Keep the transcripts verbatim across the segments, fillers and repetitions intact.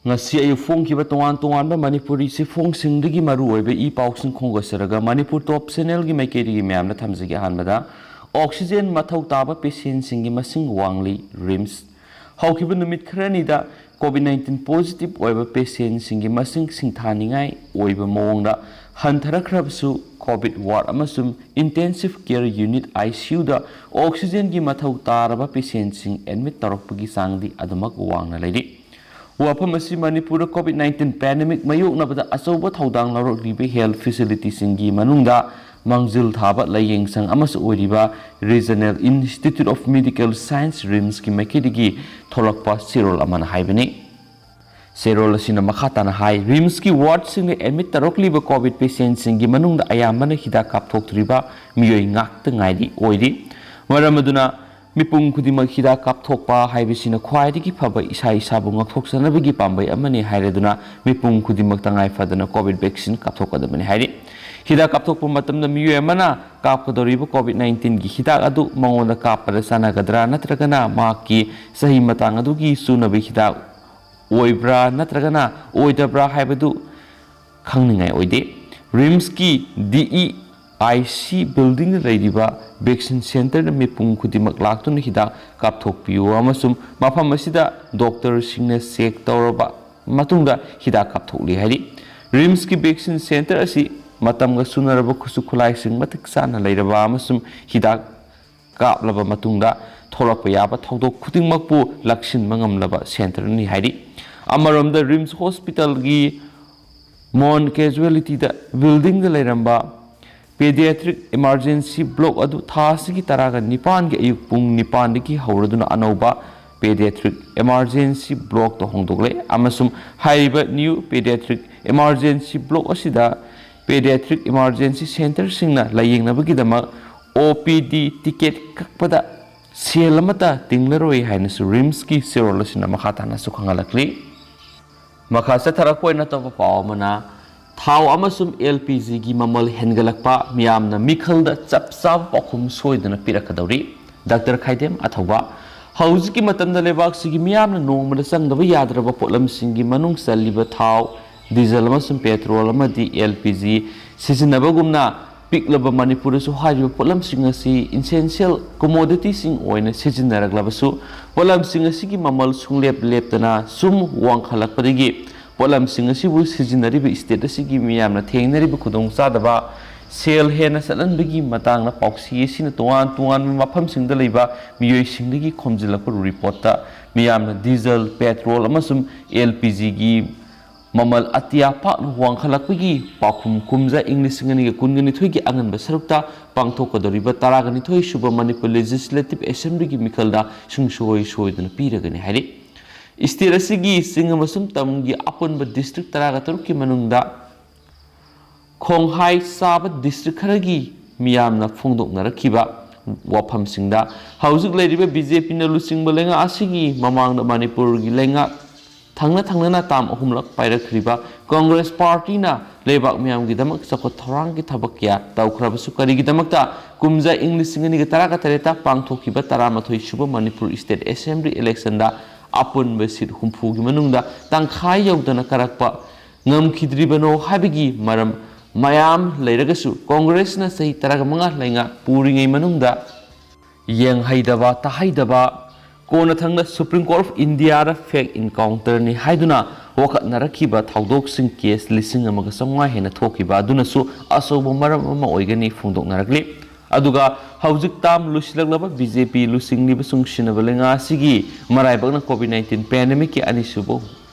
ꯉꯁꯤ ꯑꯌꯨꯛ ꯐꯣꯡꯈꯤꯕ ꯇꯣꯉꯥꯟ ꯇꯣꯉꯥꯟꯕ ꯃꯅꯤꯄꯨꯔꯤ ꯆꯦꯐꯣꯡꯁꯤꯡꯗꯒꯤ ꯃꯔꯨꯑꯣꯏꯕ ꯏ ꯄꯥꯎꯁꯤꯡ ꯈꯣꯝꯒꯠꯆꯔꯒ ꯃꯅꯤꯄꯨꯔ ꯇꯣꯞ ꯆꯦꯅꯦꯜꯒꯤ ꯃꯥꯏꯀꯩꯗꯒꯤ ꯃꯌꯥꯝꯗ ꯊꯝꯖꯒꯦ꯫ ꯑꯍꯥꯟꯕꯗ, ꯑꯣꯛꯁꯤꯖꯦꯟ ꯃꯊꯧ ꯇꯥꯕ ꯄꯦꯁꯦꯟꯁꯤꯡꯒꯤ ꯃꯁꯤꯡ ꯋꯥꯡꯂꯤ꯫ ꯔꯤꯝꯁ꯫ ꯍꯧꯈꯤꯕ ꯅꯨꯃꯤꯠ ꯈꯔꯅꯤꯗ ꯀꯣꯚꯤꯗ ꯅꯥꯏꯟꯇꯤꯟ ꯄꯣꯖꯤꯇꯤꯚ ꯑꯣꯏꯕ ꯄꯦꯁꯦꯟꯁꯤꯡꯒꯤ ꯃꯁꯤꯡ ꯁꯤꯡꯊꯥꯅꯤꯡꯉꯥꯏ ꯑꯣꯏꯕ ꯃꯑꯣꯡꯗ ꯍꯟꯊꯔꯛꯈ꯭ꯔꯕꯁꯨ, ꯀꯣꯚꯤꯗ ꯋꯥꯔꯗ ꯑꯃꯁꯨꯡ ꯏꯟꯇꯦꯟꯁꯤꯚ ꯀꯦꯌꯔ ꯌꯨꯅꯤꯠ, ꯑꯥꯏ ꯁꯤ ꯌꯨꯗ ꯑꯣꯛꯁꯤꯖꯦꯟꯒꯤ ꯃꯊꯧ ꯇꯥꯔꯕ ꯄꯦꯁꯦꯟꯁꯤꯡ ꯑꯦꯗꯃꯤꯠ ꯇꯧꯔꯛꯄꯒꯤ ꯆꯥꯡꯗꯤ ꯑꯗꯨꯃꯛ ꯋꯥꯡꯅ ꯂꯩꯔꯤ꯫ ꯋꯥꯐꯝ ꯑꯁꯤ ꯃꯅꯤꯄꯨꯔꯗ ꯀꯣꯚꯤꯗ ꯅꯥꯏꯟꯇꯤꯟ ꯄꯦꯟꯗꯦꯃꯤꯛ ꯃꯥꯌꯣꯛꯅꯕꯗ ꯑꯆꯧꯕ ꯊꯧꯗꯥꯡ ꯂꯧꯔꯛꯂꯤꯕ ꯍꯦꯜꯊ ꯐꯦꯁꯤꯂꯤꯇꯤꯁꯤꯡꯒꯤ ꯃꯅꯨꯡꯗ ꯃꯥꯡꯖꯤꯜ ꯊꯥꯕ ꯂꯥꯏꯌꯦꯡꯁꯪ ꯑꯃꯁꯨ ꯑꯣꯏꯔꯤꯕ regional institute of medical science, ꯔꯤꯝꯁꯀꯤ ꯃꯥꯏꯀꯩꯗꯒꯤ ꯊꯣꯛꯂꯛꯄ ꯆꯦꯔꯣꯜ ꯑꯃꯅ ꯍꯥꯏꯕꯅꯤ꯫ ꯆꯦꯔꯣꯜ ꯑꯁꯤꯅ ꯃꯈꯥ ꯇꯥꯅ ꯍꯥꯏ, ꯔꯤꯝꯁꯀꯤ ꯋꯥꯔꯗꯁꯤꯡꯗ ꯑꯦꯗꯃꯤꯠ ꯇꯧꯔꯛꯂꯤꯕ ꯀꯣꯚꯤꯗ ꯄꯦꯁꯦꯟꯁꯤꯡꯒꯤ ꯃꯅꯨꯡꯗ ꯑꯌꯥꯝꯕꯅ ꯍꯤꯗꯥꯛ ꯀꯥꯞꯊꯣꯛꯇ꯭ꯔꯤꯕ ꯃꯤꯑꯣꯏ ꯉꯥꯛꯇ ꯉꯥꯏꯔꯤ ꯑꯣꯏꯔꯤ꯫ ꯃꯔꯝ ꯑꯗꯨꯅ ꯃꯤꯄꯨꯝ ꯈꯨꯗꯤꯡꯃꯛ ꯍꯤꯗꯥꯛ ꯀꯥꯞꯊꯣꯛꯄ ꯍꯥꯏꯕꯁꯤꯅ ꯈ꯭ꯋꯥꯏꯗꯒꯤ ꯐꯕ ꯏꯁꯥ ꯏꯁꯥꯕꯨ ꯉꯥꯛꯊꯣꯛꯆꯅꯕꯒꯤ ꯄꯥꯝꯕꯩ ꯑꯃꯅꯤ ꯍꯥꯏꯔꯗꯨꯅ ꯃꯤꯄꯨꯝ ꯈꯨꯗꯤꯡꯃꯛ ꯇꯉꯥꯏ ꯐꯗꯅ ꯀꯣꯚꯤꯗ ꯚꯦꯛꯁꯤꯟ ꯀꯥꯞꯊꯣꯛꯀꯗꯕꯅꯤ ꯍꯥꯏꯔꯤ꯫ ꯍꯤꯗꯥꯛ ꯀꯥꯞꯊꯣꯛꯄ ꯃꯇꯝꯗ ꯃꯤꯑꯣꯏ ꯑꯃꯅ ꯀꯥꯞꯀꯗꯧꯔꯤꯕ ꯀꯣꯚꯤꯗ ꯅꯥꯏꯟꯇꯤꯟꯒꯤ ꯍꯤꯗꯥꯛ ꯑꯗꯨ ꯃꯉꯣꯟꯗ ꯀꯥꯞꯄꯗ ꯆꯥꯟꯅꯒꯗ꯭ꯔꯥ ꯅꯠꯇ꯭ꯔꯒꯅ ꯃꯍꯥꯛꯀꯤ ꯆꯍꯤ ꯃꯇꯥꯡ ꯑꯗꯨꯒꯤ ꯆꯨꯅꯕ ꯍꯤꯗꯥꯛ ꯑꯣꯏꯕ꯭ꯔꯥ ꯅꯠꯇ꯭ꯔꯒꯅ ꯑꯣꯏꯗꯕ꯭ꯔꯥ ꯍꯥꯏꯕꯗꯨ ꯈꯪꯅꯤꯡꯉꯥꯏ ꯑꯣꯏꯗꯦ꯫ ꯔꯤꯝꯁꯀꯤ ꯗꯤ ꯏ ꯑꯥꯏ ꯁꯤ ꯕꯤꯜꯗꯤꯡꯗ ꯂꯩꯔꯤꯕ ꯚꯦꯛꯁꯤꯟ ꯁꯦꯟꯇꯔꯗ ꯃꯤꯄꯨꯝ ꯈꯨꯗꯤꯡꯃꯛ ꯂꯥꯛꯇꯨꯅ ꯍꯤꯗꯥꯛ ꯀꯥꯞꯊꯣꯛꯄꯤꯌꯨ ꯑꯃꯁꯨꯡ ꯃꯐꯝ ꯑꯁꯤꯗ ꯗꯣꯛꯇꯔꯁꯤꯡꯅ ꯆꯦꯛ ꯇꯧꯔꯕ ꯃꯇꯨꯡꯗ ꯍꯤꯗꯥꯛ ꯀꯥꯞꯊꯣꯛꯂꯤ ꯍꯥꯏꯔꯤ꯫ ꯔꯤꯝꯁꯀꯤ ꯚꯦꯛꯁꯤꯟ ꯁꯦꯟꯇꯔ ꯑꯁꯤ ꯃꯇꯝꯒ ꯆꯨꯅꯔꯕ ꯈꯨꯠꯁꯨ ꯈꯨꯠꯂꯥꯏꯁꯤꯡ ꯃꯇꯤꯛ ꯆꯥꯅ ꯂꯩꯔꯕ ꯑꯃꯁꯨꯡ ꯍꯤꯗꯥꯛ ꯀꯥꯞꯂꯕ ꯃꯇꯨꯡꯗ ꯊꯣꯛꯂꯛꯄ ꯌꯥꯕ ꯊꯧꯗꯣꯛ ꯈꯨꯗꯤꯡꯃꯛꯄꯨ ꯂꯥꯛꯁꯤꯟꯕ ꯉꯝꯂꯕ ꯁꯦꯟꯇꯔꯅꯤ ꯍꯥꯏꯔꯤ꯫ ꯑꯃꯔꯣꯝꯗ ꯔꯤꯝꯁ ꯍꯣꯁꯄꯤꯇꯥꯜꯒꯤ ꯃꯣꯟ ꯀꯦꯖꯨꯋꯦꯂꯤꯇꯤꯗ ꯕꯤꯜꯗꯤꯡꯗ ꯂꯩꯔꯝꯕ ꯄꯦꯗꯤꯌꯥꯇ꯭ꯔꯤꯛ ꯏꯃꯥꯔꯖꯦꯟꯁꯤ ꯕ꯭ꯂꯣꯛ ꯑꯗꯨ ꯊꯥ ꯑꯁꯤꯒꯤ ꯇꯔꯥꯒ ꯅꯤꯄꯥꯟꯒꯤ ꯑꯌꯨꯛ ꯄꯨꯡ ꯅꯤꯄꯥꯟꯗꯒꯤ ꯍꯧꯔꯗꯨꯅ ꯑꯅꯧꯕ ꯄꯦꯗꯤꯌꯥꯇ꯭ꯔꯤꯛ ꯏꯃꯥꯔꯖꯦꯟꯁꯤ ꯕ꯭ꯂꯣꯛꯇ ꯍꯣꯡꯗꯣꯛꯂꯦ ꯑꯃꯁꯨꯡ ꯍꯥꯏꯔꯤꯕ ꯅ꯭ꯌꯨ ꯄꯦꯗꯤꯌꯥꯇ꯭ꯔꯤꯛ ꯏꯃꯥꯔꯖꯦꯟꯁꯤ ꯕ꯭ꯂꯣꯛ ꯑꯁꯤꯗ ꯄꯦꯗꯤꯌꯥꯇ꯭ꯔꯤꯛ ꯏꯃꯥꯔꯖꯦꯟꯁꯤ ꯁꯦꯟꯇꯔꯁꯤꯡꯅ ꯂꯥꯌꯦꯡꯅꯕꯒꯤꯗꯃꯛ ꯑꯣ ꯄꯤ ꯗꯤ ꯇꯤꯀꯦꯠ ꯀꯛꯄꯗ ꯁꯦꯜ ꯑꯃꯠꯇ ꯇꯤꯡꯂꯔꯣꯏ ꯍꯥꯏꯅꯁꯨ ꯔꯤꯝꯁꯀꯤ ꯆꯦꯔꯣꯜ ꯑꯁꯤꯅ ꯃꯈꯥ ꯇꯥꯅꯁꯨ ꯈꯪꯍꯜꯂꯛꯂꯤ꯫ ꯃꯈꯥ ꯆꯠꯊꯔꯛꯄ ꯑꯣꯏꯅ ꯑꯇꯣꯞꯄ ꯄꯥꯎ ꯑꯃꯅ, ꯊꯥꯎ ꯑꯃꯁꯨꯡ ꯑꯦꯜ ꯄꯤ ꯖꯤꯒꯤ ꯃꯃꯜ ꯍꯦꯟꯒꯠꯂꯛꯄ ꯃꯤꯌꯥꯝꯅ ꯃꯤꯈꯜꯗ ꯆꯞ ꯆꯥꯕ ꯄꯥꯎꯈꯨꯝ ꯁꯣꯏꯗꯅ ꯄꯤꯔꯛꯀꯗꯧꯔꯤ꯫ ꯗꯥꯛꯇꯔ ꯈꯥꯏꯗꯦꯝ ꯑꯊꯧꯕ꯫ ꯍꯧꯖꯤꯛꯀꯤ ꯃꯇꯝꯗ ꯂꯩꯕꯥꯛꯁꯤꯒꯤ ꯃꯤꯌꯥꯝꯅ ꯅꯣꯡꯃꯗ ꯆꯪꯗꯕ ꯌꯥꯗ꯭ꯔꯕ ꯄꯣꯠꯂꯝꯁꯤꯡꯒꯤ ꯃꯅꯨꯡ ꯆꯜꯂꯤꯕ ꯊꯥꯎ, ꯗꯤꯖꯜ ꯑꯃꯁꯨꯡ ꯄꯦꯇ꯭ꯔꯣꯜ ꯑꯃꯗꯤ L P G ꯁꯤꯖꯤꯟꯅꯕꯒꯨꯝꯅ ꯄꯤꯛꯂꯕ ꯃꯅꯤꯄꯨꯔꯗꯁꯨ ꯍꯥꯏꯔꯤꯕ ꯄꯣꯠꯂꯝꯁꯤꯡ ꯑꯁꯤ essential commodityꯁꯤꯡ ꯑꯣꯏꯅ ꯁꯤꯖꯤꯟꯅꯔꯛꯂꯕꯁꯨ, ꯄꯣꯠꯂꯝꯁꯤꯡ ꯑꯁꯤꯒꯤ ꯃꯃꯜ ꯁꯨꯡꯂꯦꯞ ꯂꯦꯞꯇꯅ ꯁꯨꯝ ꯋꯥꯡꯈꯠꯂꯛꯄꯗꯒꯤ ꯄꯣꯠꯂꯝꯁꯤꯡ ꯑꯁꯤꯕꯨ ꯁꯤꯖꯤꯟꯅꯔꯤꯕ state ꯑꯁꯤꯒꯤ ꯃꯤꯌꯥꯝꯅ ꯊꯦꯡꯅꯔꯤꯕ ꯈꯨꯗꯣꯡꯆꯥꯗꯕ, ꯁꯦꯜ ꯍꯦꯟꯅ ꯆꯠꯍꯟꯕꯒꯤ ꯃꯇꯥꯡꯗ ꯄꯥꯎꯁꯤ ꯑꯁꯤꯅ ꯇꯣꯉꯥꯟ ꯇꯣꯉꯥꯟꯕ ꯃꯐꯝꯁꯤꯡꯗ ꯂꯩꯕ ꯃꯤꯑꯣꯏꯁꯤꯡꯗꯒꯤ ꯈꯣꯝꯖꯤꯜꯂꯛꯄ reportꯇ ꯃꯤꯌꯥꯝꯅ ꯗꯤꯖꯜ, ꯄꯦꯇ꯭ꯔꯣꯜ ꯑꯃꯁꯨꯡ L P Gꯒꯤ ꯃꯃꯜ ꯑꯇꯤꯌꯥ ꯄꯥꯛꯅ ꯋꯥꯡꯈꯠꯂꯛꯄꯒꯤ ꯄꯥꯎꯈꯨꯝ ꯀꯨꯝꯖꯥ ꯏꯪ ꯂꯤꯁꯤꯡ ꯑꯅꯤꯒ ꯀꯨꯟꯒ ꯅꯤꯊꯣꯏꯒꯤ ꯑꯉꯟꯕ ꯁꯔꯨꯛꯇ ꯄꯥꯡꯊꯣꯛꯀꯗꯧꯔꯤꯕ ꯇꯔꯥꯒ ꯅꯤꯊꯣꯏ ꯁꯨꯕ ꯃꯅꯤꯄꯨꯔ Legislative Assemblyꯒꯤ ꯃꯤꯈꯜꯗ ꯁꯨꯡꯁꯣꯏ ꯁꯣꯏꯗꯅ ꯄꯤꯔꯒꯅꯤ ꯍꯥꯏꯔꯤ꯫ State ꯑꯁꯤꯒꯤ ꯆꯤꯡ ꯑꯃꯁꯨꯡ ꯇꯝꯒꯤ ꯑꯄꯨꯟꯕ district ꯇꯔꯥꯒ ꯇꯔꯨꯛꯀꯤ ꯃꯅꯨꯡꯗ ꯈꯣꯡꯍꯥꯏ ꯆꯥꯕ district ꯈꯔꯒꯤ ꯃꯤꯌꯥꯝꯅ ꯐꯣꯡꯗꯣꯛꯅꯔꯛꯈꯤꯕ ꯋꯥꯐꯝꯁꯤꯡꯗ, ꯍꯧꯖꯤꯛ ꯂꯩꯔꯤꯕ B J Pꯅ ꯂꯨꯆꯤꯡꯕ ꯂꯩꯉꯥꯛ ꯑꯁꯤꯒꯤ ꯃꯃꯥꯡꯗ ꯃꯅꯤꯄꯨꯔꯒꯤ ꯂꯩꯉꯥꯛ ꯊꯪꯅ ꯊꯪꯅꯅ term ꯑꯍꯨꯝꯂꯛ ꯄꯥꯏꯔꯛꯈ꯭ꯔꯤꯕ Congress Partyꯅ ꯂꯩꯕꯥꯛ ꯃꯤꯌꯥꯝꯒꯤꯗꯃꯛ ꯆꯥꯎꯈꯠ ꯊꯧꯔꯥꯡꯒꯤ ꯊꯕꯛ ꯀꯌꯥ ꯇꯧꯈ꯭ꯔꯕꯁꯨ, ꯀꯔꯤꯒꯤꯗꯃꯛꯇ ꯀꯨꯝꯖꯥ ꯏꯪ ꯂꯤꯁꯤꯡ ꯑꯅꯤꯒ ꯇꯔꯥꯒ ꯇꯔꯦꯠꯇ ꯄꯥꯡꯊꯣꯛꯈꯤꯕ ꯇꯔꯥꯃꯥꯊꯣꯏ ꯁꯨꯕ ꯃꯅꯤꯄꯨꯔ State Assembly electionꯗ ꯑꯄꯨꯟꯕ seat ꯍꯨꯝꯐꯨꯒꯤ ꯃꯅꯨꯡꯗ ꯇꯪꯈꯥꯏ ꯌꯧꯗꯅ ꯀꯥꯔꯛꯄ ꯉꯝꯈꯤꯗ꯭ꯔꯤꯕꯅꯣ ꯍꯥꯏꯕꯒꯤ ꯃꯔꯝ ꯃꯌꯥꯝ ꯂꯩꯔꯒꯁꯨ, Congressꯅ ꯆꯍꯤ ꯇꯔꯥꯃꯉꯥ ꯂꯩꯉꯥꯛ ꯄꯨꯔꯤꯉꯩ ꯃꯅꯨꯡꯗ ꯌꯦꯡꯍꯩꯗꯕ, ꯇꯥꯍꯩꯗꯕ, ꯀꯣꯟꯅꯊꯪꯗ Supreme Court of Indiaꯗ fake encounterꯅꯤ ꯍꯥꯏꯗꯨꯅ ꯋꯥꯀꯠꯅꯔꯛꯈꯤꯕ ꯊꯧꯗꯣꯛꯁꯤꯡ case ꯂꯤꯁꯤꯡ ꯑꯃꯒ ꯆꯥꯝꯃꯉꯥ ꯍꯦꯟꯅ ꯊꯣꯛꯈꯤꯕ ꯑꯗꯨꯅꯁꯨ ꯑꯆꯧꯕ ꯃꯔꯝ ꯑꯃ ꯑꯣꯏꯒꯅꯤ ꯐꯣꯡꯗꯣꯛꯅꯔꯛꯂꯤ꯫ ꯑꯗꯨꯒ ꯍꯧꯖꯤꯛ term ꯂꯣꯏꯁꯤꯜꯂꯛꯂꯕ B J P ꯂꯨꯆꯤꯡꯂꯤꯕ ꯆꯨꯡꯁꯤꯟꯅꯕ ꯂꯩꯉꯥꯛ ꯑꯁꯤꯒꯤ ꯃꯔꯥꯏꯕꯛꯅ COVID nineteen pandemicꯀꯤ ꯑꯅꯤꯁꯨꯕ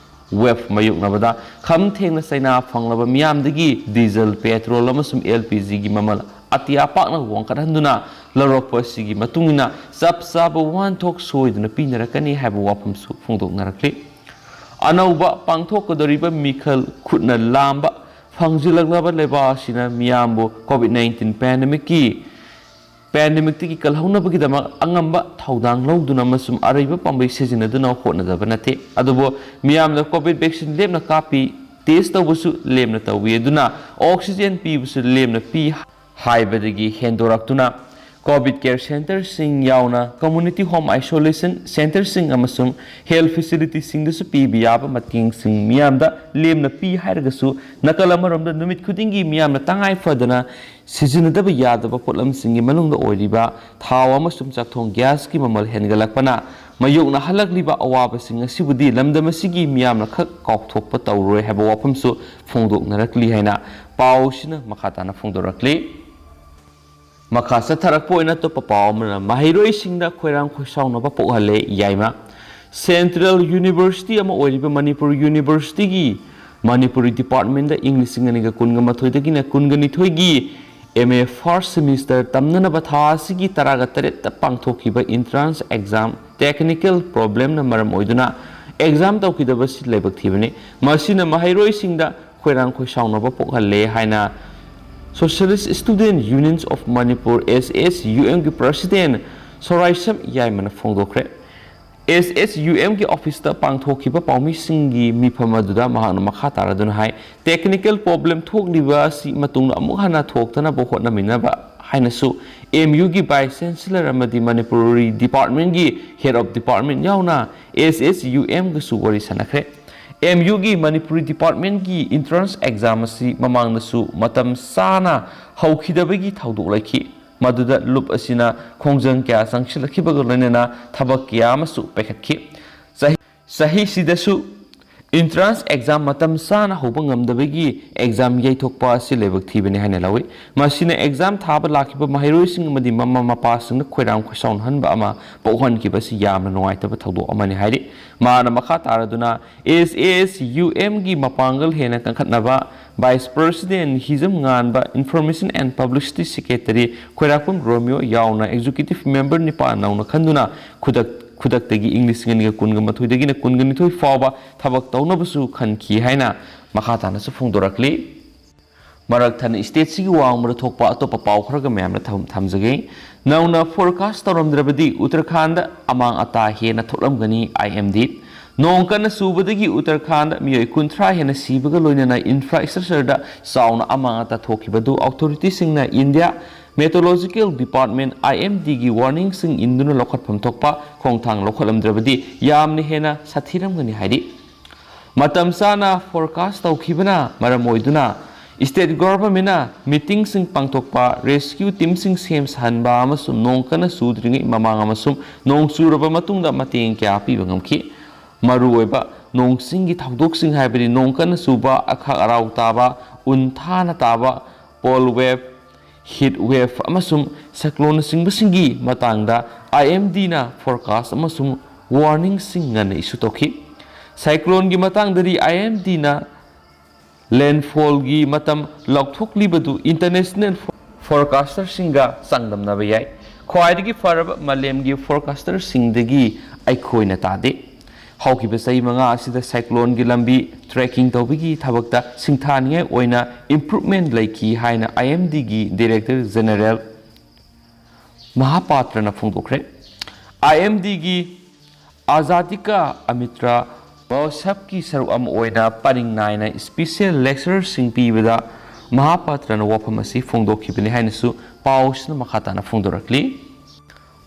wave ꯃꯥꯌꯣꯛꯅꯕꯗ ꯈꯝ ꯊꯦꯡꯅ ꯆꯩꯅꯥ ꯐꯪꯂꯕ ꯃꯤꯌꯥꯝꯗꯒꯤ ꯗꯤꯖꯜ, ꯄꯦꯇ꯭ꯔꯣꯜ ꯑꯃꯁꯨꯡ L P Gꯒꯤ ꯃꯃꯜ ꯑꯇꯤꯌꯥ ꯄꯥꯛꯅ ꯋꯥꯡꯈꯠꯍꯟꯗꯨꯅ ꯂꯧꯔꯛꯄ ꯑꯁꯤꯒꯤ ꯃꯇꯨꯡ ꯏꯟꯅ ꯆꯞ ꯆꯥꯕ ꯋꯥꯍꯟꯊꯣꯛ ꯁꯣꯏꯗꯅ ꯄꯤꯅꯔꯛꯀꯅꯤ ꯍꯥꯏꯕ ꯋꯥꯐꯝꯁꯨ ꯐꯣꯡꯗꯣꯛꯅꯔꯛꯂꯤ꯫ ꯑꯅꯧꯕ ꯄꯥꯡꯊꯣꯛꯀꯗꯧꯔꯤꯕ ꯃꯤꯈꯜ ꯈꯨꯠꯅ ꯂꯥꯝꯕ ꯐꯪꯖꯤꯜꯂꯛꯂꯕ ꯂꯩꯕꯥꯛ ꯑꯁꯤꯅ ꯃꯤꯌꯥꯝꯕꯨ COVID nineteen pandemicꯀꯤ pandemicꯇꯒꯤ ꯀꯜꯍꯧꯅꯕꯒꯤꯗꯃꯛ ꯑꯉꯝꯕ ꯊꯧꯗꯥꯡ ꯂꯧꯗꯨꯅ ꯑꯃꯁꯨꯡ ꯑꯔꯩꯕ ꯄꯥꯝꯕꯩ ꯁꯤꯖꯤꯟꯅꯗꯨꯅ ꯍꯣꯠꯅꯗꯕ ꯅꯠꯇꯦ꯫ ꯑꯗꯨꯕꯨ ꯃꯤꯌꯥꯝꯗ COVID vaccine ꯂꯦꯞꯅ ꯀꯥꯞꯄꯤ, test ꯇꯧꯕꯁꯨ ꯂꯦꯝꯅ ꯇꯧꯏ, ꯑꯗꯨꯅ oxygen ꯄꯤꯕꯁꯨ ꯂꯦꯝꯅ ꯄꯤ ꯍꯥꯏꯕꯗꯒꯤ ꯍꯦꯟꯗꯣꯔꯛꯇꯨꯅ ꯀꯣꯚꯤꯗ ꯀꯦꯌꯔ ꯁꯦꯟꯇꯔꯁꯤꯡ ꯌꯥꯎꯅ ꯀꯝꯃ꯭ꯌꯨꯅꯤꯇꯤ ꯍꯣꯝ ꯑꯥꯏꯁꯣꯂꯦꯁꯟ ꯁꯦꯟꯇꯔꯁꯤꯡ ꯑꯃꯁꯨꯡ ꯍꯦꯜꯊ ꯐꯦꯁꯤꯂꯤꯇꯤꯁꯤꯡꯗꯁꯨ ꯄꯤꯕ ꯌꯥꯕ ꯃꯇꯦꯡꯁꯤꯡ ꯃꯤꯌꯥꯝꯗ ꯂꯦꯝꯅ ꯄꯤ ꯍꯥꯏꯔꯒꯁꯨ, ꯅꯥꯀꯜ ꯑꯃꯔꯣꯝꯗ ꯅꯨꯃꯤꯠ ꯈꯨꯗꯤꯡꯒꯤ ꯃꯤꯌꯥꯝꯅ ꯇꯉꯥꯏ ꯐꯗꯅ ꯁꯤꯖꯤꯟꯅꯗꯕ ꯌꯥꯗꯕ ꯄꯣꯠꯂꯝꯁꯤꯡꯒꯤ ꯃꯅꯨꯡꯗ ꯑꯣꯏꯔꯤꯕ ꯊꯥꯎ ꯑꯃꯁꯨꯡ ꯆꯥꯛꯊꯣꯡ ꯒ꯭ꯌꯥꯁꯀꯤ ꯃꯃꯜ ꯍꯦꯟꯒꯠꯂꯛꯄꯅ ꯃꯥꯌꯣꯛꯅꯍꯜꯂꯛꯂꯤꯕ ꯑꯋꯥꯕꯁꯤꯡ ꯑꯁꯤꯕꯨꯗꯤ ꯂꯝꯗꯝ ꯑꯁꯤꯒꯤ ꯃꯤꯌꯥꯝꯅ ꯈꯛ ꯀꯥꯎꯊꯣꯛꯄ ꯇꯧꯔꯣꯏ ꯍꯥꯏꯕ ꯋꯥꯐꯝꯁꯨ ꯐꯣꯡꯗꯣꯛꯅꯔꯛꯂꯤ ꯍꯥꯏꯅ ꯄꯥꯎꯁꯤꯅ ꯃꯈꯥ ꯇꯥꯅ ꯐꯣꯡꯗꯣꯔꯛꯂꯤ꯫ ꯃꯈꯥ ꯆꯠꯊꯔꯛꯄ ꯑꯣꯏꯅ ꯑꯇꯣꯞꯄ ꯄꯥꯎ ꯑꯃꯅ ꯃꯍꯩꯔꯣꯏꯁꯤꯡꯗ ꯈꯣꯏꯔꯥꯡ ꯈꯣꯏꯁꯥꯎꯅꯕ ꯄꯣꯛꯍꯜꯂꯦ ꯌꯥꯏꯃ꯫ ꯁꯦꯟꯇ꯭ꯔꯦꯜ ꯌꯨꯅꯤꯚꯔꯁꯤꯇꯤ ꯑꯃ ꯑꯣꯏꯔꯤꯕ ꯃꯅꯤꯄꯨꯔ ꯌꯨꯅꯤꯚꯔꯁꯤꯇꯤꯒꯤ ꯃꯅꯤꯄꯨꯔꯤ ꯗꯤꯄꯥꯔꯠꯃꯦꯟꯗ ꯏꯪ ꯂꯤꯁꯤꯡ ꯑꯅꯤꯒ ꯀꯨꯟꯒ ꯃꯥꯊꯣꯏꯗꯒꯤꯅ ꯀꯨꯟꯒ ꯅꯤꯊꯣꯏꯒꯤ ꯑꯦꯝ ꯑꯦ ꯐꯥꯔꯁ ꯁꯦꯃꯤꯁꯇꯔ ꯇꯝꯅꯅꯕ ꯊꯥ ꯑꯁꯤꯒꯤ ꯇꯔꯥꯒ ꯇꯔꯦꯠꯇ ꯄꯥꯡꯊꯣꯛꯈꯤꯕ ꯏꯟꯇ꯭ꯔꯥꯟꯁ ꯑꯦꯛꯖꯥꯝ ꯇꯦꯛꯅꯤꯀꯦꯜ ꯄ꯭ꯔꯣꯕ꯭ꯂꯦꯝꯅ ꯃꯔꯝ ꯑꯣꯏꯗꯨꯅ ꯑꯦꯛꯖꯥꯝ ꯇꯧꯈꯤꯗꯕꯁꯤ ꯂꯥꯏꯕꯛ ꯊꯤꯕꯅꯤ꯫ ꯃꯁꯤꯅ ꯃꯍꯩꯔꯣꯏꯁꯤꯡꯗ ꯈꯣꯏꯔꯥꯡ ꯈꯣꯏꯁꯥꯎꯅꯕ ꯄꯣꯛꯍꯜꯂꯦ ꯍꯥꯏꯅ Socialist Student Unions of Manipur, S S U M ꯒꯤ president ꯁꯣꯔꯥꯏꯁꯝ ꯌꯥꯏꯃꯅ ꯐꯣꯡꯗꯣꯛꯈ꯭ꯔꯦ꯫ S S U M ꯒꯤ ꯑꯣꯐꯤꯁꯇ ꯄꯥꯡꯊꯣꯛꯈꯤꯕ ꯄꯥꯎꯃꯤꯁꯤꯡꯒꯤ ꯃꯤꯐꯝ ꯑꯗꯨꯗ ꯃꯍꯥꯛꯅ ꯃꯈꯥ ꯇꯥꯔꯗꯨꯅ ꯍꯥꯏ, ꯇꯦꯛꯅꯤꯀꯦꯜ ꯄ꯭ꯔꯣꯕ꯭ꯂꯦꯝ ꯊꯣꯛꯂꯤꯕ ꯑꯁꯤ ꯃꯇꯨꯡꯗ ꯑꯃꯨꯛ ꯍꯟꯅ ꯊꯣꯛꯇꯅꯕ ꯍꯣꯠꯅꯃꯤꯟꯅꯕ ꯍꯥꯏꯅꯁꯨ ꯑꯦꯝ ꯌꯨꯒꯤ ꯚꯥꯏꯁ ꯆꯦꯟꯁꯦꯂꯔ ꯑꯃꯗꯤ ꯃꯅꯤꯄꯨꯔꯤ ꯗꯤꯄꯥꯔꯠꯃꯦꯟꯒꯤ ꯍꯦꯗ ꯑꯣꯐ ꯗꯤꯄꯥꯔꯠꯃꯦꯟ ꯌꯥꯎꯅ S S U M ꯒꯁꯨ ꯋꯥꯔꯤ ꯁꯥꯟꯅꯈ꯭ꯔꯦ꯫ ꯑꯦꯝ ꯌꯨꯒꯤ ꯃꯅꯤꯄꯨꯔꯤ ꯗꯤꯄꯥꯔꯠꯃꯦꯟꯒꯤ ꯏꯟꯇ꯭ꯔꯥꯟꯁ ꯑꯦꯛꯖꯥꯝ ꯑꯁꯤ ꯃꯃꯥꯡꯗꯁꯨ ꯃꯇꯝ ꯆꯥꯅ ꯍꯧꯈꯤꯗꯕꯒꯤ ꯊꯧꯗꯣꯛ ꯂꯩꯈꯤ꯫ ꯃꯗꯨꯗ ꯂꯨꯞ ꯑꯁꯤꯅ ꯈꯣꯡꯖꯪ ꯀꯌꯥ ꯆꯪꯁꯤꯜꯂꯛꯈꯤꯕꯒ ꯂꯣꯏꯅꯅ ꯊꯕꯛ ꯀꯌꯥ ꯑꯃꯁꯨ ꯄꯥꯏꯈꯠꯈꯤ꯫ ꯆꯍꯤ, ꯆꯍꯤꯁꯤꯗꯁꯨ ꯏꯟꯇ꯭ꯔꯥꯟꯁ ꯑꯦꯛꯖꯥꯝ ꯃꯇꯝ ꯆꯥꯅ ꯍꯧꯕ ꯉꯝꯗꯕꯒꯤ ꯑꯦꯛꯖꯥꯝ ꯌꯩꯊꯣꯛꯄ ꯑꯁꯤ ꯂꯥꯏꯕꯛ ꯊꯤꯕꯅꯤ ꯍꯥꯏꯅ ꯂꯧꯏ꯫ ꯃꯁꯤꯅ ꯑꯦꯛꯖꯥꯝ ꯊꯥꯕ ꯂꯥꯛꯈꯤꯕ ꯃꯍꯩꯔꯣꯏꯁꯤꯡ ꯑꯃꯗꯤ ꯃꯃꯥ ꯃꯄꯥꯁꯤꯡꯗ ꯈꯣꯏꯔꯥꯡ ꯈꯣꯏꯁꯥꯎꯅꯍꯟꯕ ꯑꯃ ꯄꯣꯛꯍꯟꯈꯤꯕ ꯑꯁꯤ ꯌꯥꯝꯅ ꯅꯨꯡꯉꯥꯏꯇꯕ ꯊꯧꯗꯣꯛ ꯑꯃꯅꯤ ꯍꯥꯏꯔꯤ꯫ ꯃꯍꯥꯛꯅ ꯃꯈꯥ ꯇꯥꯔꯗꯨꯅ S S U M ꯒꯤ ꯃꯄꯥꯡꯒꯜ ꯍꯦꯟꯅ ꯀꯟꯈꯠꯅꯕ ꯚꯥꯏꯁ ꯄ꯭ꯔꯁꯤꯗꯦꯟ ꯍꯤꯖꯝ ꯉꯥꯟꯕ, Information and Publicity Secretary ꯈꯣꯏꯔꯥꯛꯄꯝ ꯔꯣꯃꯤꯌꯣ ꯌꯥꯎꯅ ꯑꯦꯛꯖꯤꯀ꯭ꯌꯨꯇꯤꯚ ꯃꯦꯝꯕꯔ ꯅꯤꯄꯥꯟ ꯅꯧꯅ ꯈꯟꯗꯨꯅ ꯈꯨꯗꯛ, ꯈꯨꯗꯛꯇꯒꯤ ꯏꯪ ꯂꯤꯁꯤꯡ ꯑꯅꯤꯒ ꯀꯨꯟꯒ ꯃꯥꯊꯣꯏꯗꯒꯤꯅ ꯀꯨꯟꯒ ꯅꯤꯊꯣꯏ ꯐꯥꯎꯕ ꯊꯕꯛ ꯇꯧꯅꯕꯁꯨ ꯈꯟꯈꯤ ꯍꯥꯏꯅ ꯃꯈꯥ ꯇꯥꯅꯁꯨ ꯐꯣꯡꯗꯣꯔꯛꯂꯤ꯫ ꯃꯔꯛ ꯊꯠꯅ ꯁ꯭ꯇꯦꯠꯁꯤꯒꯤ ꯋꯥꯡꯃꯗ ꯊꯣꯛꯄ ꯑꯇꯣꯞꯄ ꯄꯥꯎ ꯈꯔꯒ ꯃꯌꯥꯝꯅ ꯊꯝ-, ꯊꯝꯖꯒꯦ꯫ ꯅꯧꯅ ꯐꯣꯔꯀꯥꯁ ꯇꯧꯔꯝꯗ꯭ꯔꯕꯗꯤ ꯎꯠꯇꯔꯈꯥꯟꯗ ꯑꯃꯥꯡ ꯑꯇꯥ ꯍꯦꯟꯅ ꯊꯣꯛꯂꯝꯒꯅꯤ, I M D꯫ ꯅꯣꯡ ꯀꯟꯅ ꯆꯨꯕꯗꯒꯤ ꯎꯠꯇꯔꯈꯥꯟꯗ ꯃꯤꯑꯣꯏ ꯀꯨꯟꯊ꯭ꯔꯥ ꯍꯦꯟꯅ ꯁꯤꯕꯒ ꯂꯣꯏꯅꯅ ꯏꯟꯐ꯭ꯔꯥꯁ꯭ꯇ꯭ꯔꯛꯆꯔꯗ ꯆꯥꯎꯅ ꯑꯃꯥꯡ ꯑꯇꯥ ꯊꯣꯛꯈꯤꯕꯗꯨ ꯑꯣꯊꯣꯔꯤꯇꯤꯁꯤꯡꯅ India Meteorological Department, I M D ꯒꯤ warningꯁꯤꯡ ꯏꯟꯗꯨꯅ ꯂꯧꯈꯠꯐꯝ ꯊꯣꯛꯄ ꯈꯣꯡꯊꯥꯡ ꯂꯧꯈꯠꯂꯝꯗ꯭ꯔꯕꯗꯤ ꯌꯥꯝꯅ ꯍꯦꯟꯅ ꯁꯥꯊꯤꯔꯝꯒꯅꯤ ꯍꯥꯏꯔꯤ꯫ ꯃꯇꯝ ꯆꯥꯅ forecast ꯇꯧꯈꯤꯕꯅ ꯃꯔꯝ ꯑꯣꯏꯗꯨꯅ state governmentꯅ meetingꯁꯤꯡ ꯄꯥꯡꯊꯣꯛꯄ, rescue teamꯁꯤꯡ ꯁꯦꯝ ꯁꯥꯍꯟꯕ ꯑꯃꯁꯨꯡ ꯅꯣꯡ ꯀꯟꯅ ꯆꯨꯗ꯭ꯔꯤꯉꯩ ꯃꯃꯥꯡ ꯑꯃꯁꯨꯡ ꯅꯣꯡ ꯆꯨꯔꯕ ꯃꯇꯨꯡꯗ ꯃꯇꯦꯡ ꯀꯌꯥ ꯄꯤꯕ ꯉꯝꯈꯤ꯫ ꯃꯔꯨꯑꯣꯏꯕ ꯅꯣꯡ ꯆꯤꯡꯒꯤ ꯊꯧꯗꯣꯛꯁꯤꯡ ꯍꯥꯏꯕꯗꯤ ꯅꯣꯡ ꯀꯟꯅ ꯆꯨꯕ, ꯑꯈꯥꯛ ꯑꯔꯥꯎ ꯇꯥꯕ, ꯎꯟ ꯊꯥꯅ ꯇꯥꯕ, cold wave, heat wave ꯑꯃꯁꯨꯡ cycloneꯅꯆꯤꯡꯕꯁꯤꯡꯒꯤ ꯃꯇꯥꯡꯗ I M Dꯅ forecast ꯑꯃꯁꯨꯡ warningꯁꯤꯡ ꯉꯟꯅ issue ꯇꯧꯈꯤ꯫ Cycloneꯒꯤ ꯃꯇꯥꯡꯗꯗꯤ I M Dꯅ landfallꯒꯤ ꯃꯇꯝ ꯂꯥꯎꯊꯣꯛꯂꯤꯕꯗꯨ international forecasterꯁꯤꯡꯒ ꯆꯥꯡꯗꯝꯅꯕ ꯌꯥꯏ꯫ ꯈ꯭ꯋꯥꯏꯗꯒꯤ ꯐꯔꯕ ꯃꯥꯂꯦꯝꯒꯤ forecasterꯁꯤꯡꯗꯒꯤ ꯑꯩꯈꯣꯏꯅ ꯇꯥꯗꯦ꯫ ꯍꯧꯈꯤꯕ ꯆꯍꯤ ꯃꯉꯥ ꯑꯁꯤꯗ cycloneꯒꯤ ꯂꯝꯕꯤ tracking ꯇꯧꯕꯒꯤ ꯊꯕꯛꯇ ꯁꯤꯡꯊꯥꯅꯤꯡꯉꯥꯏ ꯑꯣꯏꯅ improvement ꯂꯩꯈꯤ ꯍꯥꯏꯅ I M Dꯒꯤ Director General ꯃꯍꯥꯄꯥꯇ꯭ꯔꯅ ꯐꯣꯡꯗꯣꯛꯈ꯭ꯔꯦ꯫ I M Dꯒꯤ Azadi Ka Amitra Mahotsav ꯀꯤ ꯁꯔꯨꯛ ꯑꯃ ꯑꯣꯏꯅ ꯄꯔꯤꯡ ꯅꯥꯏꯅ special lectureꯁꯤꯡ ꯄꯤꯕꯗ ꯃꯍꯥꯄꯥꯇ꯭ꯔꯅ ꯋꯥꯐꯝ ꯑꯁꯤ ꯐꯣꯡꯗꯣꯛꯈꯤꯕꯅꯤ ꯍꯥꯏꯅꯁꯨ ꯄꯥꯎꯁꯤꯅ ꯃꯈꯥ ꯇꯥꯅ ꯐꯣꯡꯗꯣꯔꯛꯂꯤ꯫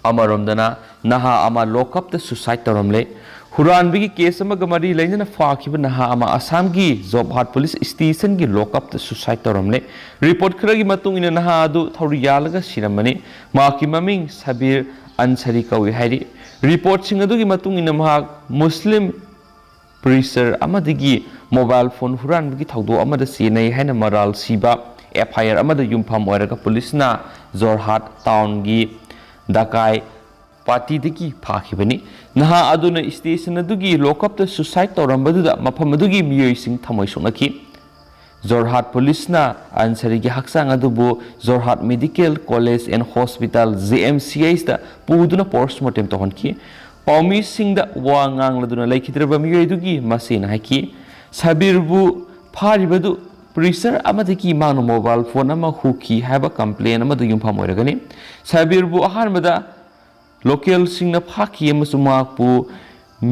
ꯑꯃꯔꯣꯝꯗꯅ ꯅꯍꯥ ꯑꯃ lockupꯇ suicide ꯇꯧꯔꯝꯂꯦ꯫ ꯍꯨꯔꯥꯟꯕꯒꯤ case ꯑꯃꯒ ꯃꯔꯤ ꯂꯩꯅꯅ ꯐꯥꯈꯤꯕ ꯅꯍꯥ ꯑꯃ ꯑꯁꯥꯝꯒꯤ ꯖꯣꯔꯍꯥꯠ police stationꯒꯤ lockupꯇ suicide ꯇꯧꯔꯝꯂꯦ꯫ Report ꯈꯔꯒꯤ ꯃꯇꯨꯡ ꯏꯟꯅ ꯅꯍꯥ ꯑꯗꯨ ꯊꯧꯔꯤ ꯌꯥꯜꯂꯒ ꯁꯤꯔꯝꯕꯅꯤ꯫ ꯃꯍꯥꯛꯀꯤ ꯃꯃꯤꯡ ꯁꯕꯤꯔ ꯑꯟꯁꯔꯤ ꯀꯧꯏ ꯍꯥꯏꯔꯤ꯫ Reportꯁꯤꯡ ꯑꯗꯨꯒꯤ ꯃꯇꯨꯡ ꯏꯟꯅ ꯃꯍꯥꯛ ꯃꯨꯁꯂꯤꯝ preacher ꯑꯃꯗꯒꯤ mobile phone ꯍꯨꯔꯥꯟꯕꯒꯤ ꯊꯧꯗꯣꯛ ꯑꯃꯗ ꯆꯦꯟꯅꯩ ꯍꯥꯏꯅ ꯃꯔꯥꯜ ꯁꯤꯕ F I R ꯑꯃꯗ ꯌꯨꯝꯐꯝ ꯑꯣꯏꯔꯒ policeꯅ ꯖꯣꯔꯍꯥꯠ townꯒꯤ ꯗꯀꯥꯏ partyꯗꯒꯤ ꯐꯥꯈꯤꯕꯅꯤ꯫ ꯅꯍꯥ ꯑꯗꯨꯅ station ꯑꯗꯨꯒꯤ lockupꯇ suicide ꯇꯧꯔꯝꯕꯗꯨꯗ ꯃꯐꯝ ꯑꯗꯨꯒꯤ ꯃꯤꯑꯣꯏꯁꯤꯡ ꯊꯃꯣꯏ ꯁꯣꯛꯅꯈꯤ꯫ ꯖꯣꯔꯍꯥꯠ policeꯅ ꯑꯟꯁꯔꯤꯒꯤ ꯍꯛꯆꯥꯡ ꯑꯗꯨꯕꯨ Jorhat Medical College and Hospital, J M C H ꯇ ꯄꯨꯗꯨꯅ postmortem ꯇꯧꯍꯟꯈꯤ꯫ ꯄꯥꯎꯃꯤꯁꯤꯡꯗ ꯋꯥ ꯉꯥꯡꯂꯗꯨꯅ ꯂꯩꯈꯤꯗ꯭ꯔꯕ ꯃꯤꯑꯣꯏꯗꯨꯒꯤ ꯃꯆꯦꯅ ꯍꯥꯏꯈꯤ, ꯁꯕꯤꯔꯕꯨ ꯐꯥꯔꯤꯕꯗꯨ preacher ꯑꯃꯗꯒꯤ ꯃꯍꯥꯛꯅ mobile phone ꯑꯃ ꯍꯨꯈꯤ ꯍꯥꯏꯕ complaint ꯑꯃꯗ ꯌꯨꯝꯐꯝ ꯑꯣꯏꯔꯒꯅꯤ꯫ ꯁꯕꯤꯔꯕꯨ ꯑꯍꯥꯟꯕꯗ localꯁꯤꯡꯅ ꯐꯥꯈꯤ ꯑꯃꯁꯨꯡ ꯃꯍꯥꯛꯄꯨ